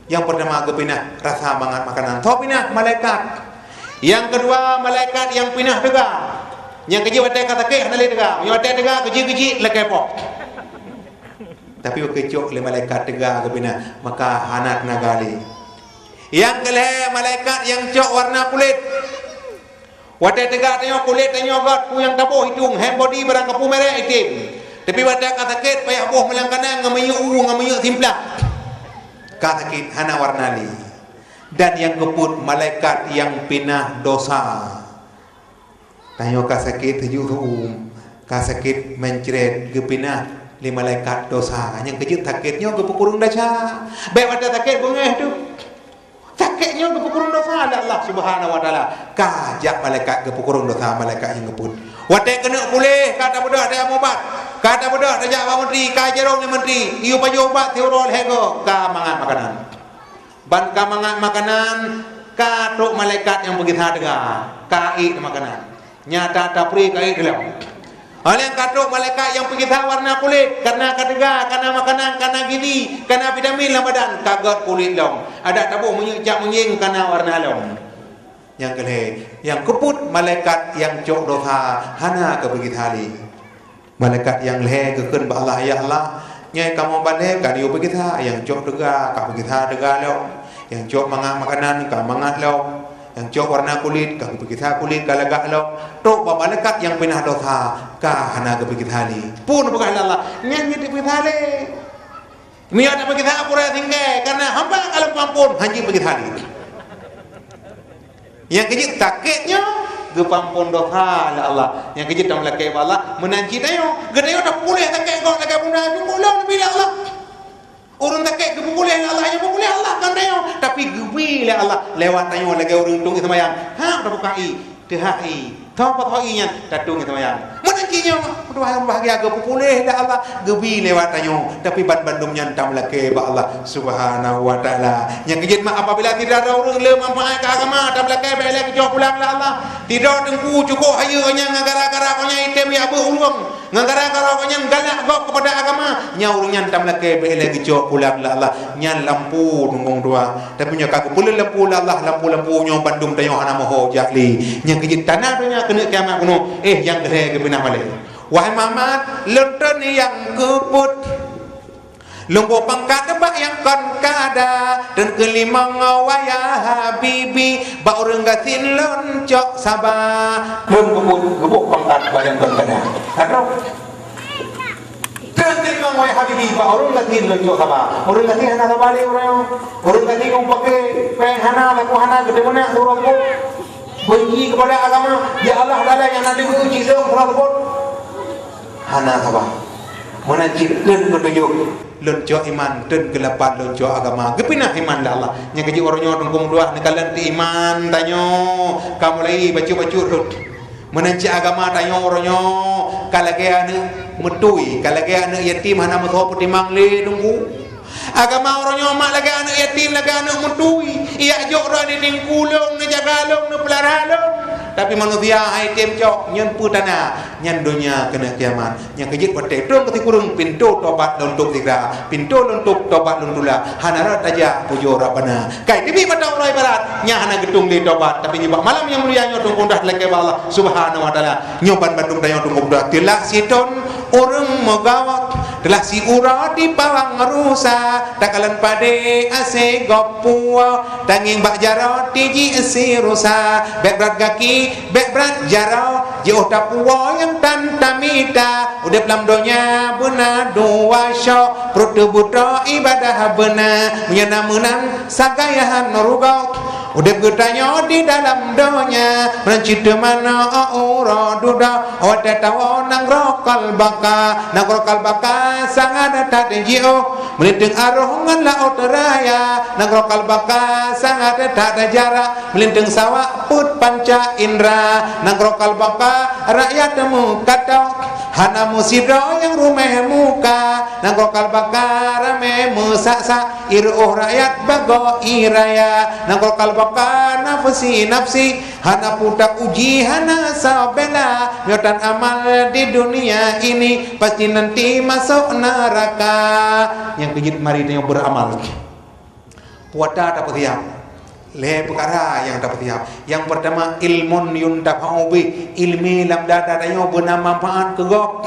Nyang peurtama geupinah rasa mangat makanan. Soe pinah? Malaikat. Nyang keudua malaikat nyang pinah teuga. Nyang keujeuet watée ka sakét hana lé teuga. Meunyoe watée teuga keujiek-keujiek lakée poh. Tapi wakée cok lé malaikat teuga geupinah, maka hana teunaga lé. Nyang keulhée malaikat nyang cok warna kulét. Watée teuga tanyoe kulét tanyoe gét, peue nyang taboh itong, hand body barang kapeue merek item. Tapi watée ka sakét payah boh meulang kanang ngon minyeuk u, ngon minyeuk simplah. Ka sakét hana warna lé. Dan nyang keupeuet malaikat nyang pinah dosa. Tanyoe ka sakét teuju su-uem, ka sakét mencret geupinah lé malaikat dosa. Nyang keujeuet sakét nyoe geupeukureueng desya. Bék watée sakét beungéh tu. Sakét nyoe geupeukureueng dosa lé Allah Subhanahu wa Taala. Ka jak malaikat geupeukureueng dosa, malaikat nyang geupeuet. Watée keuneuk puléh, ka tabeudôh tajak mubat. Ka tabeudôh tajak bak menteri, ka jirong lé menteri. Iyue pajoh ubat siuroe lhée goe, ka mangat makanan. Ban ka mangat makanan, ka trok malaikat nyang peugisa teuga, ka ék makanan. Nyata tapré ka ék lom. Óh lheueh ka trok malaikat nyang peugisa warna kulét, kareuna ka teuga, ka na makanan, ka na gizi, ka na vitamin lam badan, ka gét kulét lom. Adak taboh meunyeuk cak meungieng ka na warna lom. Nyang keulhée, nyang keupeuet malaikat nyang cok dosa hana geupeugisa lé. Malaikat nyang lhée geukheun bak Allah, "Ya Allah, nyoe kamoe balée ka neuyue peugisa, nyang cok teuga ka peugisa teuga lom, nyang cok mangat makanan ka mangat lom, nyang cok warna kulét ka geupeugisa kulét ka lagak lom, trok bak malaikat nyang peunah dosa ka hana geupeugisa lé." Peue neupeugah lé Allah, "Nyan jeuet peugisa lé." Meunyoe tapeugisa peuraya tinggai, kareuna hamba ka lôn peuampôn, hanjeuet peugisa lé. Nyang keujeuet sakét nyoe geupeuampôn dosa lé Allah. Nyang keujeuet tameulakée bak Allah, meunan cit tanyoe, geutanyoe tapeupuléh sakét gob lagée bunoe, jumbo lom neubi lé Allah. Ureuëng sakét geupeupuléh lé Allah, nyang peupuléh Allah kon tanyoe, tapi geubi lé Allah lewat tanyoe lagée ureuëng tueng seumayang. Hak tabuka ié. Teuhai, tho pat tho ié nyan, tatueng seumayang. Meunan cit nyoe, meutuah nyang bahgia geupeupuléh lé Allah, geubi lewat tanyoe, tapi banmandum nyan tameulakée bak Allah Subhanahu wa Taala. Nyang keujeuet mak, apabila sidroe ureuëng le manfaat keu agama, tameulakée bék lé geucok pulang lé Allah. Sidroe teungku cukôp hayeue nyan ngon gara-gara ngon nyan item jak beuet ureuëng. Ngon gara-gara gobnyan galak gob keupada agama, nyan ureuëng nyan tameulakée bék lé geucok pulang lé Allah. Nyan lampu tungkong dua. Tapi nyoe ka geupeuleuet lampu lé Allah, lampu-lampu nyoe bandum tanyoe hana meuho jak lé. Nyang keujeuet tanda donya keuneuk kiamat bunoe, eh, nyang keulhée geupinah malée. Wahai Muhammad, lôn treun nyang keupeuet. Lôn boh pangkat bak nyang kon kada, treun keulimong wahai habibi, bak ureuëng gasien lôn cok saba. Lôn geuboh, geuboh pangkat bak nyang kon kada. Ka troh. Treun keulimong wahai habibi, bak ureuëng gasien lôn cok saba. Ureuëng gasien hana saba lé uroe nyoe. Ureuëng gasien ngon paké péng hana, laku hana, geuteumeunak uroe nyoe. Benci keupada agama, ya Allah Taala nyang na deungoe cit lôn salah seubot. Hana saba. Meunan cit treun keutujoh, lôn cok iman, treun keulapan lôn cok agama. Geupinah iman lé Allah. Nyang keujeuet uroe nyoe teungku meutuah neukalon teuh iman tanyoe. Ka mulai bacut-bacut rhot. Meunan cit agama tanyoe uroe nyoe ka lagée aneuëk meutui, ka lagée aneuëk yatim hana meusoe peutimang lé teungku. Agama uroe nyoe mak lagée aneuëk yatim, lagée aneuëk meutui. Ijak jok droe di tingku lôn, neujaga lôn, neupeulara lôn. Tapi manusia hai tem cok, nyan peue tanda, nyan donya keuneuk kiamat. Nyang keujeuet watée trok keu sikureueng, pintoe tobat lôn tôb sigra, pintoe lôn tôb tobat lôn tulak. Hana rot tajak pujoe Rabbana. Kai teubiet mata uroe barat, nyan hana geutueng lé tobat. Tapi nibak malam nyang mulia nyoe teungku dah talakée bak Allah Subhanahu wa Taala. Nyoe ban bandum tanyoe teungku dah teulak siton. Ureuëng meugawat telah siura di pawang rusa, takalon padé asée gob puwoe, tangieng bak jaroe tiji si rusa. Bék brat gaki, bék brat jaroe, jiôh tapuwoe nyang tan tamita. Udeb lam donya beuna dua syok, pruet teubuto ibadah beuna, meunyoe na meunan sagai han rugoe. Udeb geutanyoe di dalam donya, meunan cit teuma na uroe dudoe. Watée tawoe nanggroe Kalbaka, nanggroe Kalbaka sangat that jiôh, meulinteung arôh ngon laôt raya. Nanggroe Kalbaka sangat that jarak, meulinteung sawak peuet panca indra. Nanggroe Kalbaka rakyat meukatok, hana meusidroe nyang ruméh muka. Nanggroe Kalbaka ramé meusak-sak, ireuôh rakyat bagoe ie raya. Nanggroe Kalbaka nafeusi-nafeusi, hana peue tauji, hana sabela. Nyoe tan amal di dunia ini, pasti nanti masuk neraka. Nyang keujeuet mari tanyoe beuramal. Puasa tapeusiab. Lhée peukara nyang tapeusiab. Nyang peurtama, ilmun yuntafa'u bih, iéleumé lam dada tanyoe beuna manfaat keu gob.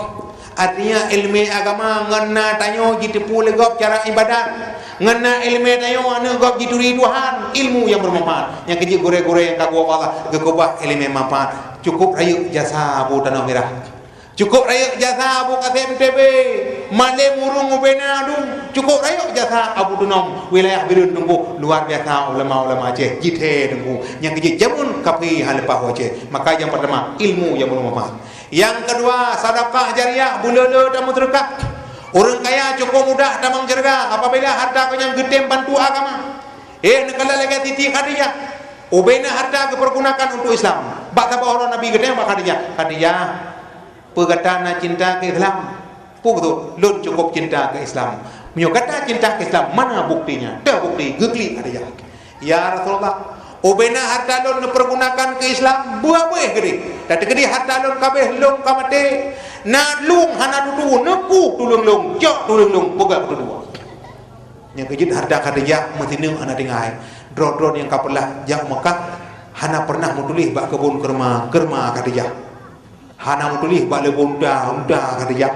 Artinya, iéleumé agama ngon na tanyoe jiteupeue lé gob cara ibadat. Ngon na iéleumé tanyoe aneuëk gob jituri Tuhan, ilmu nyang beumanfaat. Nyang keujeuet gurée-gurée nyang ka geuwoe Allah geukeubah iéleumé manfaat. Cukup rayeuk jasa Abu Tanoh Mirah. Cukup rayeuk jasa Abu Kasem T B, malém ureuëng ubena dum. Cukup rayeuk jasa Abu Tunom, wilayah Bireuen Teungku, luar biasa ulama-ulama Aceh jithée Teungku. Nyang keujeuet jameun kaphé han leupah u Aceh. Maka nyang peurtama, ilmu nyang beumanfaat. Nyang keudua, sedekah jariah, buleue-leue dan meuseudeukah. Ureuëng kaya cukup mudah tamong syeuruga apabila harta geuh nyan geutem bantu agama. Eh, neukalon lagée Siti Khadijah. Ubena harta geupeurgunakan untuk Islam. Bak saboh uroe Nabi geutanyong bak Khadijah, "Khadijah, peue gata na cinta keu Islam?" Peue geutanyong, "Lôn cukup cinta keu Islam." Meunyoe gata cinta keu Islam, mana buktinya? Ada bukti, geuklik Khadijah. "Ya Rasulullah, ubena harta lôn neupeurgunakan keu Islam, buah beueh keudeh. Tapi keudeh harta lôn kabeh lôn ka maté, na lueng hana tutoe, neuku tuleueng lôn, cok tuleueng lôn, peugah tutoe." Nyang keujeuet harta Khadijah meusineuk hana tinggai. Droe-droe nyang ka peulah jak Mekah, hana pernah meutuléh bak keubon keurma, keurma Khadijah. Hana meutuléh bak leubeh unta, unta Khadijah.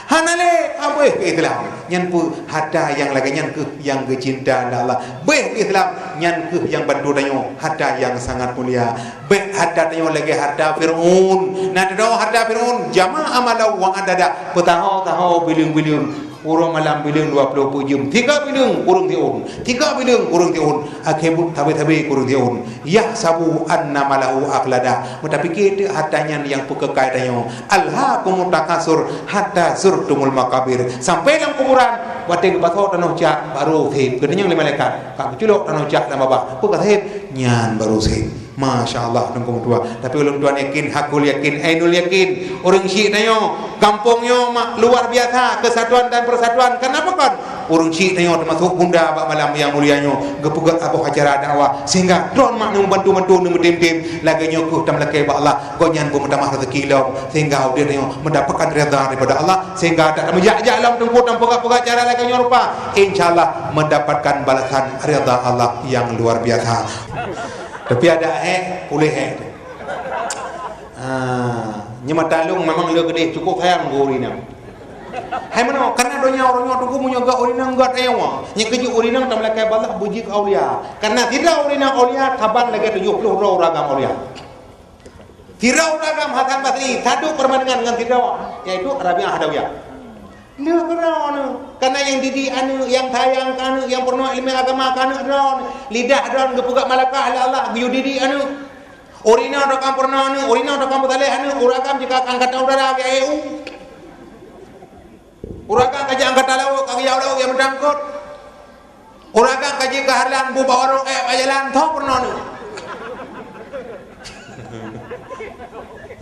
Hana lé, abéh keu Islam. Nyan peue harta nyang lagée nyan keuh nyang geucinta lé Allah. Béh keu Islam, nyan keuh nyang bantu tanyoe, harta nyang sangat mulia. Bék harta tanyoe lagée harta Fir'aun. Na teudeungoe harta Fir'aun, jama'a malahu wa adada. Peutaho-taho bileueng-bileueng. Uroe malam bileueng dua ploh peuet jeuem. Tiga bileueng kureueng siôn. Tiga bileueng kureueng siôn. Akhé buet sabe-sabe kureueng siôn. Yahsabu anna malahu akhlada. Meutapike teuk harta nyan nyang peukeukai tanyoe. Alhaakumut takatsur hatta zurtumul maqabir. Sampai lam kuburan, watée geupasoe tanoh cak, baru sép. Geutanyong lé malaikat, "Ka geuculok tanoh cak lam babah, peue ka sép?" "Nyan baru sép." Masya Allah, Teungku meutuah. Tapi ulôn tuan yakin, hakul yakin, ainul yakin. Ureuëng syiek tanyoe, gampông nyoe mak luar biasa kesatuan dan persatuan. Kenapa kon? Ureuëng syiek tanyoe teumasuk bunda bak malam nyang mulia nyoe geupeugét saboh acara dakwah sehingga droen mak neubantu-bantu neumeutem-tem. Lagée nyoe keuh tameulakée bak Allah, gobnyan beumeutamah rezeki lom sehingga udeb tanyoe mendapatkan redha daripada Allah sehingga tak tameujak-jak lom Teungku tapeugah-peugah acara lagée nyoe rupa. Insya Allah mendapatkan balasan redha Allah yang luar biasa. Tapi ada hek, puléh hek. Ah, nyoe mata lôn memang le keudeh cukup sayang keu ureuëng inong. Hai meunoe, karena donya ureuëng nyoe Teungku meunyoe gét ureuëng inong gét nyawa. Nyang keujeuet ureuëng inong tameulakée bak Allah beujeuet keu aulia. Karena sidroe ureuëng inong aulia saban lagée tujoh ploh droe ureuëng agam aulia. Sidroe ureuëng agam Hasan Basri, satu perbandingan ngon sidroe, yaitu Rabi'ah Adawiyah. Lheueh keudroe nyoe, karena nyang didik aneuëk, nyang sayang keu aneuëk, nyang peurunoe ileumèe agama keu aneuëk droen, lidah droen geupeugah malakah lé Allah geuyue didik aneuëk. Ureuëng inong takon peurunoe aneuëk, ureuëng inong takon peusaleh aneuëk, ureuëng agam jika angkatan udara ka eu. Ureuëng agam ka jiangkatan laôt, ka geuyue laôt nyang meutangkot. Ureuëng agam ka jika hareulan bu bak warong ék bak jalan, tho peurunoe aneuëk.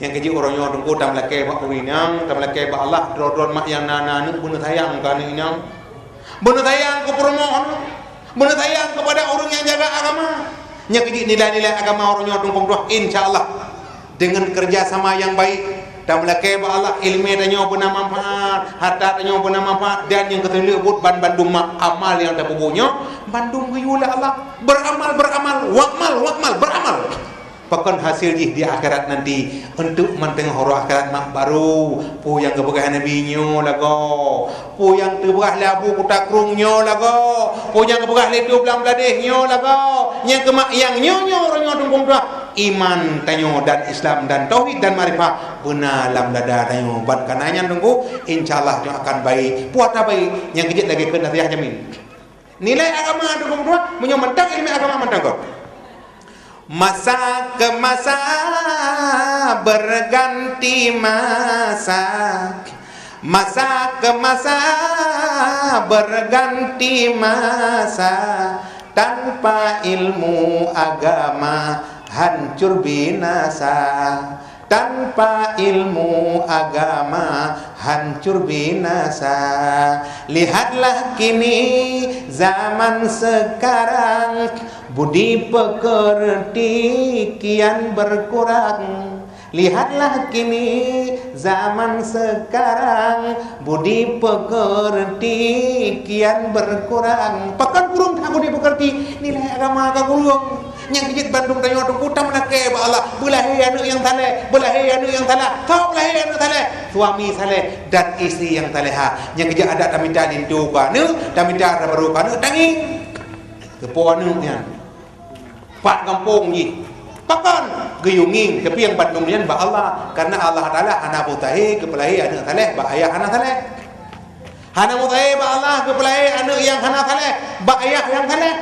Nyang keujeuet ureuëng nyoe Teungku tameulakée bak ureuëng inong, tameulakée bak Allah, droe-droe mak nyang na, na aneuëk beuneuh sayang keu aneuëk inong. Beuneuh sayang keu peurumoh aneuëk. Beuneuh sayang kepada ureuëng nyang jaga agama. Nyang keujeuet nilai-nilai agama ureuëng nyoe Teungku meutuah, insya Allah. Dengan kerja sama yang baik, tameulakée bak Allah, ileumèe tanyoe beuna manfaat, harta tanyoe beuna manfaat, dan nyang keuteuleuk buet ban bandum mak amal nyang tapeubuet nyoe, bandum geuyue lé Allah. Beramal, beramal, wa'mal, wa'mal, beramal. Pakon hasil jih di akhirat nanti. Untuk mantong uroe akhirat mak baru, peue nyang geupeugah Nabi nyoe lagoe. Peue nyang teupeugah lé Abu Kuta Krueng nyoe lagoe, peue nyang geupeugah lé Dublang Bladeh nyoe lagoe, nyang keumak nyang nyoe-nyoe uroe nyoe Teungku meutuah, iman tanyoe dan Islam dan tauhid dan makrifat beuna lam dada tanyoe. Ban kana nyan Teungku, insya Allah nyoe akan baik. Puasa baik, nyang keujeuet lagée keu nasihat jamin. Nilai agama Teungku meutuah, meunyoe mantong ileumèe agama mantong kon. Masa ke masa berganti masa, masa ke masa berganti masa, tanpa ilmu agama hancur binasa. Tanpa ilmu agama hancur binasa. Lihatlah kini zaman sekarang, budi pekerti kian berkurang. Lihatlah kini zaman sekarang, budi pekerti kian berkurang. Pakon kureueng that budi pekerti? Nilai agama ka kureueng. Nyang keujeuet bandum tanyoe Teungku tameulakée bak Allah, beulahé aneuëk nyang saleh, beulahé aneuëk nyang salah, tho beulahé aneuëk saleh, suami saleh dan istri nyang salehah. Nyang keujeuet adak tamita linto keu aneuëk, tamita raba baru keu aneuëk, tangieng. Keupeue aneuëk nyan? Pat gampông jih? Pakon? Geuyue ngieng, tapi nyang bandum nyan bak Allah. Karena Allah Taala hana mustahil geupeulahé aneuëk saleh bak ayah hana saleh. Hana mustahil bak Allah geupeulahé aneuëk nyang hana saleh bak ayah nyang saleh.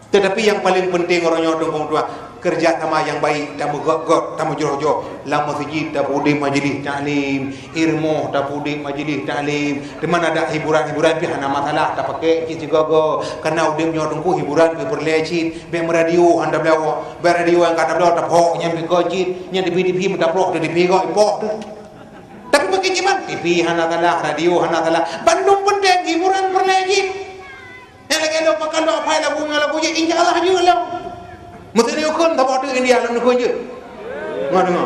Tetapi nyang paléng peunteng uroe nyoe Teungku meutuah, kerja sama nyang baik, tameugét-gét, tameujroh-jroh, lam meuseujid tapeuudeb majelis taklim, i rumoh tapeuudeb majelis taklim, teuma adak hiburan-hiburan pih hana masalah, tapakék cit sigoe-goe, karena udeb nyoe Teungku hiburan pih peureulée cit, bék meuradio han tabloe, bék radio nyang ka tabloe tapoh nyan pih goe cit, nyan tivi-tivi meutaproh, tivi goe ipoh teuh. Tapi bagi iman, T V hana salah, radio hana salah. Bandum peunteng hiburan peureulèe jih. Nyang lagèe lôn pakat lôn apai lagu ngon lagu jih, insya Allah jeuet lom. Meuteumé ukeue saboh teuk India lôn ukeue jeuet. Ngon deungö.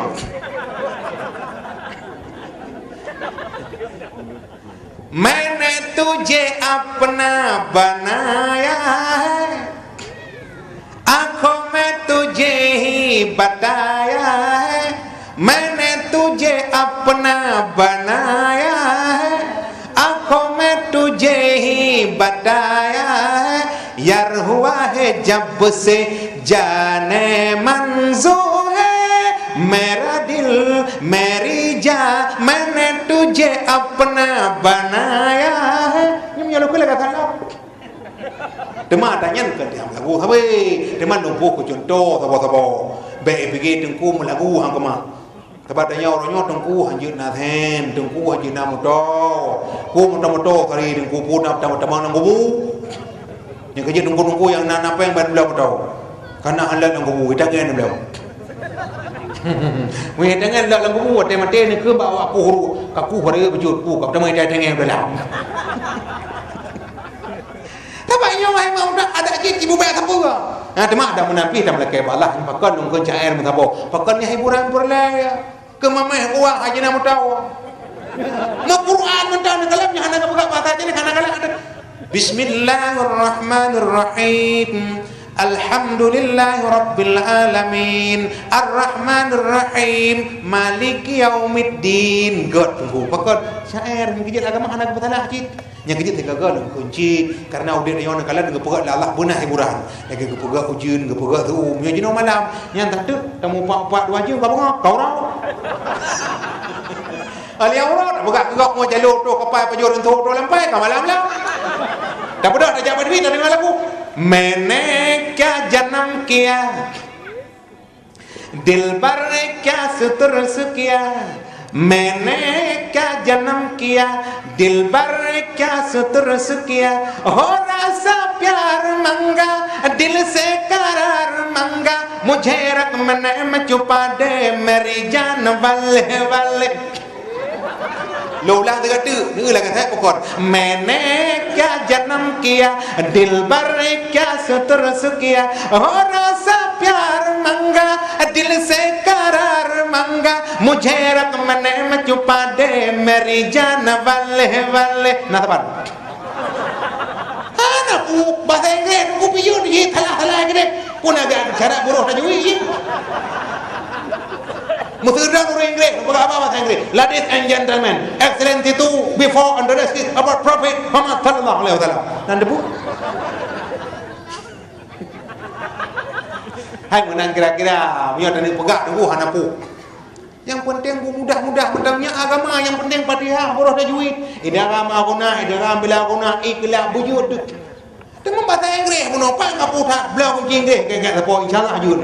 Main tujuh अपना बनाया है, आंखों में तुझे ही बताया है, मैंने तुझे अपना बनाया है, आंखों में तुझे ही बताया है, यार हुआ है जब से जाने मंजू है, मेरा दिल, मेरी जान, मैंने तुझे अपना बनाया है. Nyoe meunyoe lôn kheun lagèe salah. Teuma tanyan keu tiang lagu sabe. Teuma lôn boh keu cuntoh saboh-saboh. Bèk pike teungku meulagu hang keumah. Sabab tanyoe uroe nyoe teungku hanjeuet na sèn, teungku hanjeuet na moto. Ku moto-moto kari teungku pun na tamong-tamong lam kubu. Nyang keujeuet teungku-teungku nyang na, na péng ban bloe moto. Kana hana lam kubu, itangén bloe. Weh, itangén lam kubu, watèe maté ni keu bak awak kuh ru, ka kuh ru beujeuet ku, ka tamong itangén bloe lam. Tapi nyoe hai mak udah ada cit ibu bèk sapeue. Ha, teuma ada meunampi dan melakèe balah, pakon lôn keu syair meusaboh. Pakon ni hiburan peureulèe ya. Keu mamèh uak haji na meutoe. Meu Quran mantong na kalam nyan hana geupeugah bahasa Cina hana galak ada. Bismillahirrahmanirrahim. Alhamdulillahirabbil alamin. Arrahmanirrahim. Maliki yaumiddin. Göt teungku. Pakon syair nyang keujeuet agama hana geupeutalah cit. Nyang keujeuet teugaga lom kunci, karena udép nyoe neukalon geupeugah lé Allah beuna hiburan. Lagèe geupeugah ujeuen, geupeugah seu, meunyoe jinoe malam, nyan tateuk tamupak-upak dua jeuem ka beungoh, ka uroe. Ahli uroe, peugah keu gob ngon jalô toh kapai pajoh reuntoh toh lampai ka malam lah. Tapeugah tajak bak teumpat tadeungoe lagu. मैंने क्या जन्म किया, दिलबर क्या सुतुर्स किया, मैंने क्या जन्म किया, दिलबर क्या सुतुर्स किया, हो रहा सा प्यार मंगा, दिल से करार मंगा, मुझे रकम नैम छुपा दे, मेरी जान बल्ले बल्ले. Lôn ulang sigoe teuk, deungoe lagèe that pakon. मैंने क्या जन्म किया, दिलबर क्या सुतुर्स किया, हो रहा सा प्यार मंगा, दिल से करार मंगा, मुझे रकम नैम छुपा दे, मेरी जान बल्ले बल्ले. Nah, saban. Hana peue, bahasa Inggréh, peue piyeuen jih, salah-salah Inggréh. Pun agak cara buroh tajwid jih. Meuseudang ureueng Inggréh, peugah haba bahasa Inggréh. Ladies and gentlemen, Excellency to, before and the rest is about Prophet Muhammad sallallahu alaihi wasallam. Nan debu. Hai meunan kira-kira, meunyoe tani peugah debu hana peue. Nyang penting beumudah-mudah mantong nyan agama, nyang penting Fatihah, baroh tajwid. Idza qama ghuna, idza qama bila ghuna, ikhlas beujeuet. Teuma bahasa Inggréh bunoe, pat ka peue that, bloe kunci Inggréh, keu gata sapo, insya Allah jeuet.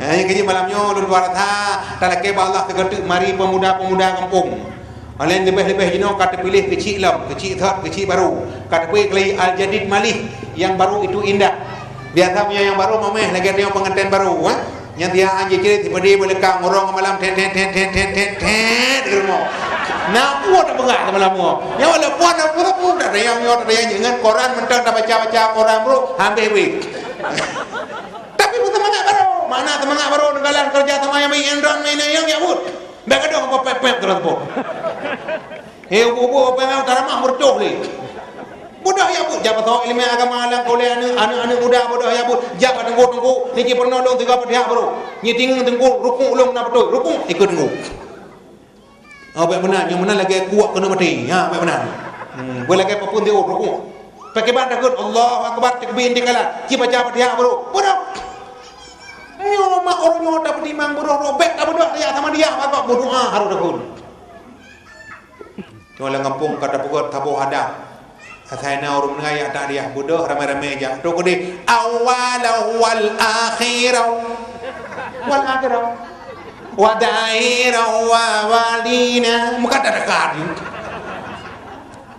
Eh, nyang keujeuet malam nyoe lôn dua rasa, talakèe bak Allah teukeunteuk mari pemuda-pemuda gampông. Alèh leubeh-leubeh jinoe ka teupiléh keuchik lom, keuchik thot, keuchik barô. Ka teupeue keulai al-jadid malih, yang baru itu indah. Biasa meunyoe nyang barô mamèh lagèe tanyoe peunganten barô, eh. Nyang tiha an jicrit sipedi beuleuka ngurong malam, tet, tet, tet, di rumoh. Na peue tapeugah semalam nyoe. Nyoe walaupun na peue, peue dak ada nyang nyoe, dak ada nyang ngon koran mantong tabaca-baca koran bro, habéh wéh. Tapi peue seumangat barô. Makna seumangat barô, neukalon keureuja sama nyang baik, nyang droe, nyang, nyang, nyang buet. Bèk gadôh peuet-peuet transport. He, ubu-ubu, apa yang taramah meureutôh lé. Bodoh ya bu, jak pasoe ileumèe agama lam kaulai aneuk, aneuk-aneuk muda bodoh ya bu, jak bak teungku-teungku, niki peurunoe lôn tiga peudiak baru. Nyi tingeung teungku, rukuk lôn na beutôi, rukuk ikut teungku. Oh, bèk meunan, nyang meunan lagèe kuak keuneuk maté. Ha, bèk meunan. Hmm, bèk lagèe papun tiur, rukuk. Pakiban takheun, Allahu Akbar, takbir dikalat. Ci baca Fatihah baru. Bodoh. Ayo, mak ureueng nyoe tapeutimang bodoh, bèk tabodoh, ya sama dia, agak berdoa harus takheun. Cuma lam gampông ka tapeugöt saboh adat. Asai na ureueng meuninggai jak ta'ziah, beudôh ramé-ramé jak. Trok keudeh, awwalahu wal akhirahu. Wal akhirahu. Wa dahirahu wa walina. Meukat dekat.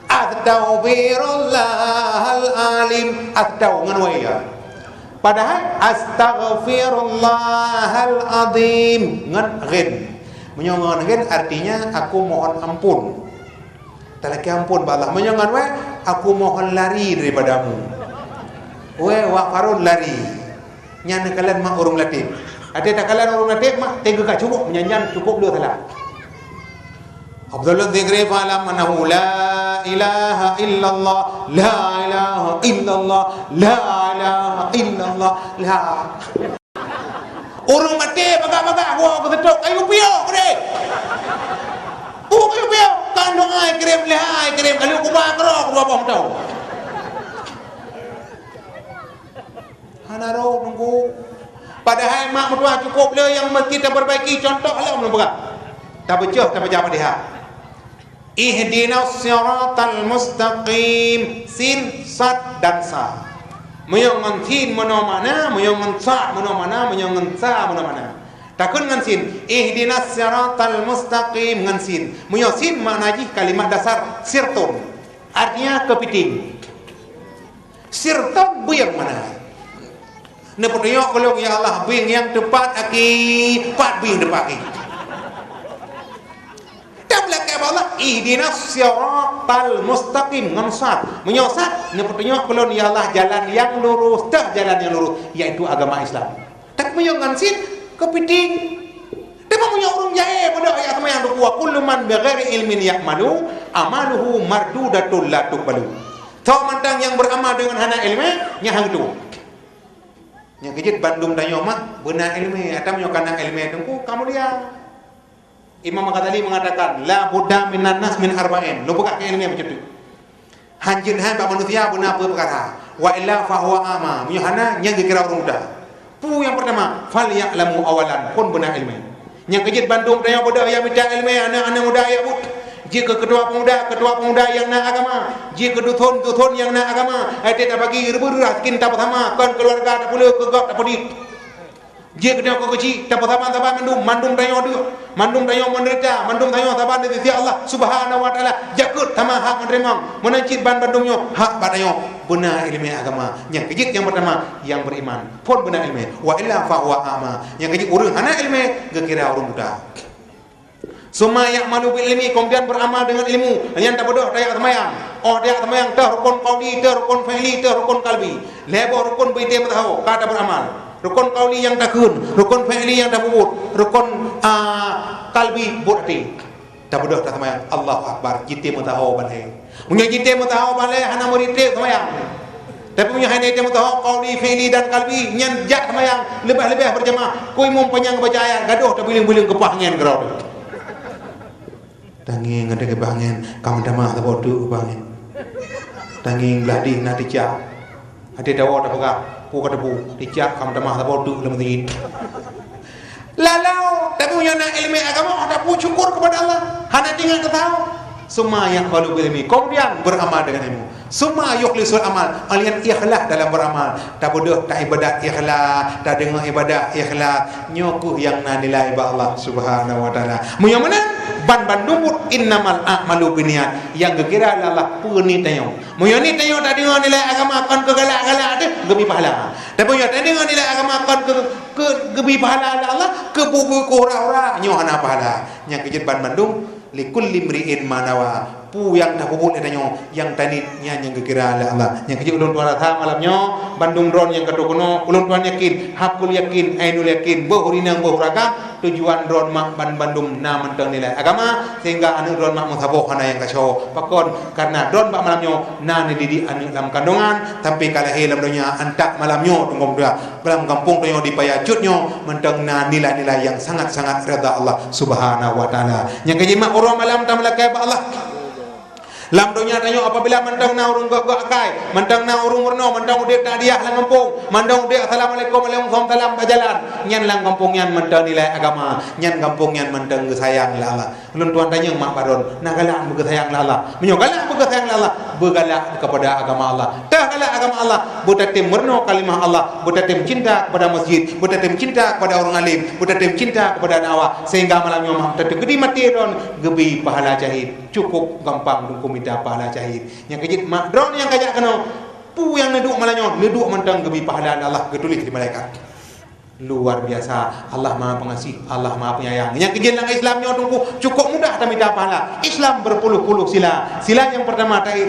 Astaghfirullahal azim. Astau ngon wa ya. Padahai astaghfirullahal azim ngon ghin. Meunyoe ngon ghen artinya aku mohon ampun. Talakée ampun bak Allah. Meunyoe ngon wée, aku mohon lari daripada-Mu. Wée, wak Farun lari. Nyan neukalon mak ureuëng latem. Até takalon ureuëng latem mak, teuga ka cukup, meunyan-nyan cukup le salah. Afdhalul dzikri fa'lam annahu la ilaha illallah, la ilaha illallah, la ilaha illallah, la. Ureuëng maté bagak-bagak gua keuseutôt kayu piôh keudeh. Uh, kayu piôh, kan doa kirém lehai kirém kali kuba keudroe dua boh mantong. Hana rôh nunggu. Padahai mak meutuah cukup le nyang meusti tapeurbaiki, contoh lom lôn peugah. Tabeucöh tabaca Fatihah. Ihdinas siratal mustaqim, sin, sad, dan sa. Meunyoe ngon sin meunoe makna, meunyoe ngon sad meunoe makna, meunyoe ngon sa meunoe makna. Takheun ngon sin, ihdinas siratal mustaqim ngon sin. Meunyoe sin makna jih kalimat dasar sirtun. Artinya keupiting. Sirtun beueng makna. Neupeutunyok keu lôn, ya Allah, beueng nyang teupat aki, pat beueng teupat aki. Tapeulakée bak Allah, ihdinas siratal mustaqim ngon sad. Meunyoe sad, neupeutunyok keu lôn, ya Allah, jalan nyang lurus, teuh jalan nyang lurus, yaitu agama Islam. Tapi meunyoe ngon sin, keupiting. Teuma meunyoe ureuëng jahé bodoh ayat seumayang teungku, wa kullu man bighairi ilmin ya'malu, amaluhu mardudatun la tuqbalu. Soe mantong nyang beuramal deungon hana iéleumé, nyan han geutuwoe. Nyang keujeuet bandum tanyoe mah beuna iéleumé, atawa meunyoe kana iéleumé teungku, ka mulia. Imam Ghazali mengatakan, "La budda minan nas min arba'in." Lôn peugah keu iéleumé bacut. Han jeuet hai bak manusia beuna peue peukara. Wa illa fa huwa ama. Meunyoe hana, nyan geukira ureuëng buta. Peue nyang peurtama, fal ya'lamu awalan, phon beuna iéleumé. Nyang keujeuet bandum tanyoe bodoh nyang mita iéleumé, aneuëk-aneuëk muda nyang buet. Jeuet keu keutua peumuda, keutua peumuda nyang na agama. Jeuet keu duson, duson nyang na agama. Hai teuh tabagi reubeuet raseuki tapeusama, kon keuluwarga tapeuleueh keu gob tapeudit. Jeuet keu tanyoe keu keuchik, tapeusama saban mandum, mandum tanyoe deuek, mandum tanyoe meudeurita, mandum tanyoe saban di sisi Allah Subhanahu wa Taala. Jakeuet sama hak meuteurimong, meunan cit ban bandum nyoe hak bak tanyoe. Beuna iéleumé agama. Nyang keujeuet nyang peurtama, nyang beriman. Phon beuna iéleumé. Wa illa fa huwa ama. Nyang keujeuet ureuëng hana iéleumé, geukira ureuëng buta. Summa ya'malu bil ilmi, keumudian beuramal deungon ilmu. Nyan tabodoh tajak seumayang. Oh tajak seumayang, teuh rukon qauli, teuh rukon fi'li, teuh rukon qalbi. Lhée boh rukon beuitem meusaho, ka tabeuramal. Rukon qauli nyang takheun, rukon fi'li nyang tapeubuet, rukon, a, qalbi buet até. Tabodoh taseumayang, Allahu Akbar, jitem meusaho ban lhée. Meunyoe jitem meusaho ban lhée hana meuri treb seumayang. Tapi meunyoe hana jitem meusaho qauli, fi'li dan qalbi, nyan jak seumayang leubeh-leubeh beurjamaah. Keu imum panyang baca ayat, gadôh tabileung-bileung keupah angén keudroe. Tangieng ada keupah angén, ka meutamah saboh teuk keupah angén. Tangieng blah dih na teucak. Até tawoe tapeugah, peue ka teupeue, teucak ka meutamah saboh teuk lam meuseujid. Lalau, tapi meunyoe na iéleumé agama, oh, tapeue syukur keupada Allah. Hana teuingat teusaho. Summa ya'malu bil ilmi. Keumudian beuramal deungon ilmu. Summa yukhlisul amal. Alian ikhlas dalam beuramal. Tabodoh taibadat ikhlas, tadeungoe ibadat ikhlas. Nyoe keuh nyang na nilai bak Allah Subhanahu wa Taala. Meunyoe meunan, ban bandum buet innamal a'malu binniyat. Nyang geukira lé Allah peue niet tanyoe. Meunyoe niet tanyoe tadeungoe nilai agama kon keu galak-galak teuh, geubri pahala. Tapi meunyoe tadeungoe nilai agama kon keu, keu geubri pahala lé Allah, keu bubu keu hura-hura, nyoe hana pahala. Nyang keujeuet ban bandum, likulli mri'in ma nawa. Peue nyang tapeubuet lé tanyoe, nyang taniet, nyan nyang geukira lé Allah. Nyang keujeuet ulôn tuan rasa malam nyoe, bandum droeneuh nyang ka trok keunoe, ulôn tuan yakin, hakul yakin, ainul yakin, boh ureueng inong boh ureueng agam, tujuan droeneuh mak ban bandum na mantong nilai agama, sehingga aneuk droeneuh mak meusaboh hana nyang ka shoe. Pakon? Karena droeneuh bak malam nyoe na neudidik aneuk lam kandungan, sampai ka lahé lam donya, antak malam nyoe teungku muda. Lam gampông tanyoe di Paya Cut nyoe mantong na nilai-nilai nyang sangat-sangat reda Allah Subhanahu wa Taala. Nyang ka jimat uroe malam tameulakée bak Allah. Lam donya tanyoe apabila mantong na ureueng gok-gok akai, mantong na ureueng meurunoe, mantong udeb takdiah lam gampông, mantong udeb assalamualaikum, waalaikumsalam bak jalan, nyan lam gampông nyan mantong nilai agama, nyan gampông nyan mantong geusayang lé Allah. Ulôn tuan tanyong mak bak droeneuh, na galak beugeusayang lé Allah? Meunyoe galak beugeusayang lé Allah, beugalak keupada agama Allah. Teuh galak agama Allah, beutatem meurunoe kalimah Allah, beutatem cinta keupada masjid, beutatem cinta keupada ureueng alim, beutatem cinta keupada dakwah, sehingga malam nyoe mak beutatem keudeh maté droeneuh geubri pahala syahid. Cukup gampang teungku mita pahala syahid. Nyang keujeuet mak droeneuh nyang kajak keunoe, peue nyang neuduek malam nyoe, neuduek mantong geubri pahala lé Allah, geutuléh di malaikat. Luar biasa. Allah Maha Pengasih, Allah Maha Penyayang. Nyang keujeuet lam Islam nyoe Teungku, cukup mudah tamita pahala. Islam berpuluh-puluh sila. Sila nyang pertama tadi,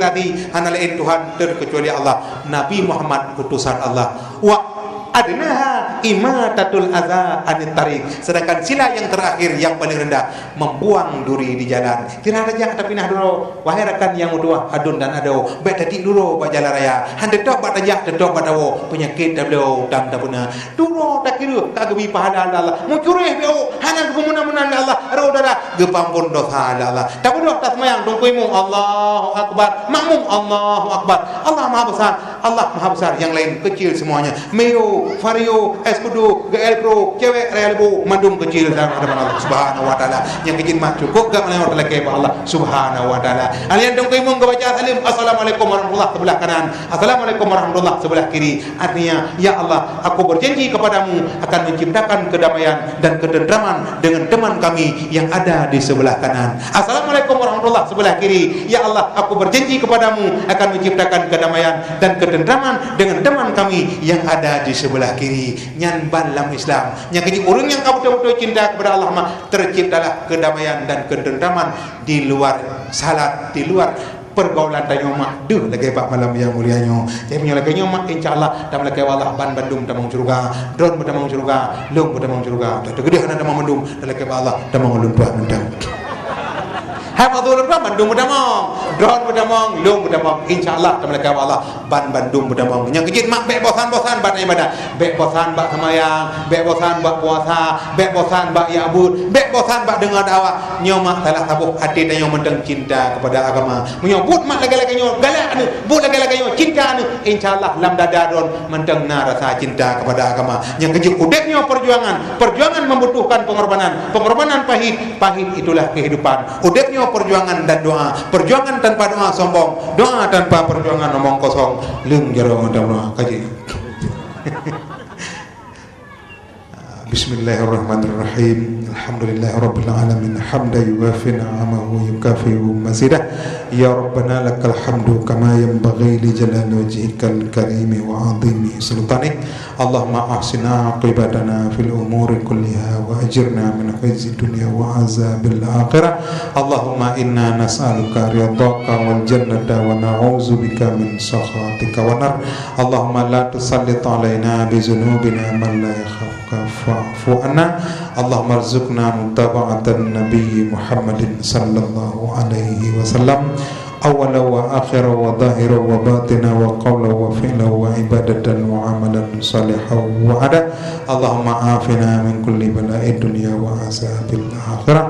hana laén Tuhan terkecuali Allah. Nabi Muhammad utusan Allah. Wa adnaha imatatul adza anit tariq. Sedangkan sila yang terakhir, yang paling rendah, membuang duri di jalan. Sira tajak tapinah duroe. Wahai rakan nyang meutuwah, aduen dan adoe, bèk tatiek duroe bak jalan raya. Han teutôb bak tajak, teutôb bak tawoe, peunyakét tabloe, utang tapeuna. Duroe takireuh ka geubri pahala lé Allah. Meucureh bèk, hana geupeumeunang-meunang lé Allah. Roh dara geupeuampôn dosa lé Allah. Tabeudôh taseumayang, Teungku imum, Allahu Akbar. Makmum, Allahu Akbar. Allah Maha Besar. Allah Maha Besar, yang lain kecil semuanya. Mio, Vario, es kudu, G L Pro, cewek raya lebu, mandum kecil dalam hadapan Allah Subhanahu wa Taala. Nyang kecil mah cukup gak mana orang lagi Allah Subhanahu wa Taala. Alian dong imum gak baca salim, "Assalamualaikum warahmatullah," sebelah kanan. "Assalamualaikum warahmatullah," sebelah kiri. Artinya, "Ya Allah, aku berjanji kepadamu akan menciptakan kedamaian dan ketentraman dengan teman kami yang ada di sebelah kanan." "Assalamualaikum warahmatullah," sebelah kiri. "Ya Allah, aku berjanji kepadamu akan menciptakan kedamaian dan ketentraman dengan teman kami yang ada di sebelah kiri." Nyan ban lam Islam. Nyang keuji ureueng nyang ka beutôi-beutôi cinta kepada Allah mah, terciptalah kedamaian dan ketentraman di luar salat, di luar pergaulan tanyoe mah. Deuh lagèe bak malam nyang mulia nyoe. Jadi meunyoe lagèe nyoe mah, insya Allah, tameulakèe bak Allah ban bandum tamong syeuruga. Droen beutamong syeuruga, lôn beutamong syeuruga. Teugeudeh hana tamong bandum, tameulakèe bak Allah, tamong lôn tuah mantong. Hai meutuah lôn tuah bandum beutamong. Droen beutamong, lôn beutamong. Insya Allah, tameulakèe bak Allah ban bandum beutamong. Nyang keujeuet mak bèk bosan-bosan bak ibadat. Bèk bosan bak seumayang, bèk bosan bak puasa, bèk bosan bak jak buet, bèk bosan bak deungoe dakwah. Nyoe mak salah saboh até tanyoe mantong cinta kepada agama. Meunyoe buet mak lagèe-lagèe nyoe, galak aneuk, buet lagèe-lagèe nyoe, cinta aneuk, insya Allah lam dada droen mantong na rasa cinta kepada agama. Nyang keujeuet udép nyoe perjuangan, perjuangan membutuhkan pengorbanan, pengorbanan pahit, pahit itulah kehidupan. Udép nyoe perjuangan dan doa, perjuangan tanpa doa sombong, doa tanpa perjuangan omong kosong. Leueng jaroe mantong doa kaji. Bismillahirrahmanirrahim. Alhamdulillahirabbil alamin. Hamdan yuwafi ni'amahu wa yukafi'u mazidah. Ya Rabbana lakal hamdu kama yanbaghi li jalali wajhikal karimi wa azimi sultanik. Allahumma ahsin aqibatana fil umuri kulliha wa ajirna min khizyid dunya wa azabil akhirah. Allahumma inna nas'aluka ridhaka wal jannata wa na'udzubika min sakhatika wan nar. Allahumma la tusallit alaina bi dzunubina man la yakhafuka fa'fu anna. Allahumma rzuqna mutaba'atan nabiyyi Muhammadin sallallahu alaihi wasallam, awwalan wa akhiran wa zahiran wa batinan wa qaulan wa fi'lan wa ibadatan wa amalan salihan wa ada. Allahumma afina min kulli bala'id dunya wa azabil akhirah.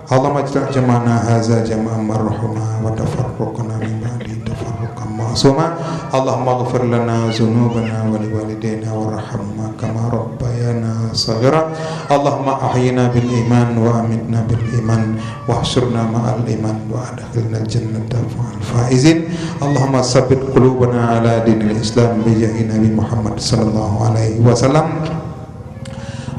Allahumma ijma' jama'ana hadza jam'an marhuma wa tafarraqana min ba'di tafarraqan ma'suma. Allahumma ighfir lana dzunubana wa liwalidaina warhamhuma kama rabbayana shaghira. Allahumma ahyina bil iman wa amitna bil iman, wahsyurna ma'al iman wa adkhilnal jannata ma'al faizin. Allahumma tsabbit qulubana ala dinil Islam bi jahi Nabi Muhammad sallallahu alaihi wasallam.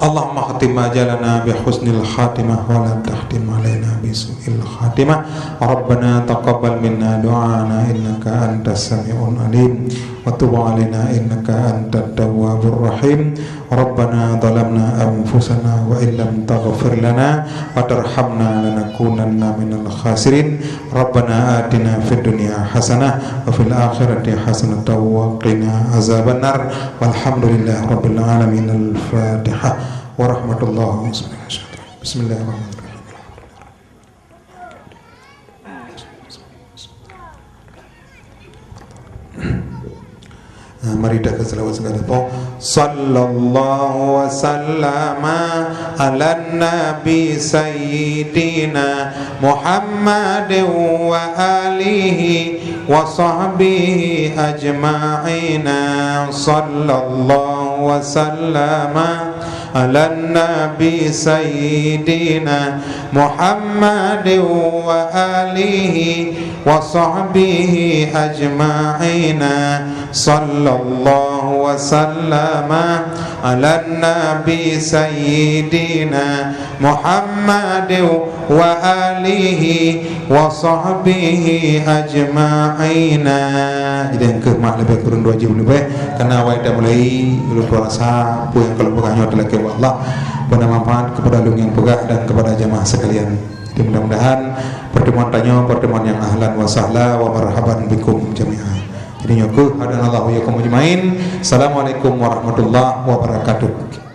Allahumma khtim ajalana bi husnil khatimah wa la takhtim alaina bi su'il khatimah. Rabbana taqabbal minna du'ana innaka antas sami'ul alim wa tub alaina innaka antat tawwabur rahim. Rabbana zalamna anfusana wa illam taghfir lana wa tarhamna lanakunanna minal khasirin. Rabbana atina fid dunya hasanah wa fil akhirati hasanatan wa qina azabannar. Walhamdulillahi rabbil alamin. Al-Fatihah. Warahmatullahi wabarakatuh. Bismillahirrahmanirrahim. Nah, mari kita selawat segala po. Sallallahu wasallama ala nabi sayyidina Muhammadin wa alihi wa sahbihi ajma'ina. Sallallahu wasallama على النبي سيدنا محمد وآله وصحبه أجمعين. صلى الله وسلم على النبي سيدنا محمد وآله وصحبه أجمعين. Jadi, nyang keuh mak leubeh kureueng dua jeuem leubeh, karena awai tamulai, ulôn rasa peue nyang ka lôn peugah nyoe teulakée bak Allah, beuna manfaat kepada lôn nyang peugah dan kepada jamaah sekalian. Jadi, mudah-mudahan pertemuan tanyoe pertemuan nyang ahlan wa sahla wa marhaban bikum jami'a. Jadi, nyoe keuh, hadanallahu wa iyyakum ajmain. Assalamualaikum warahmatullahi wabarakatuh.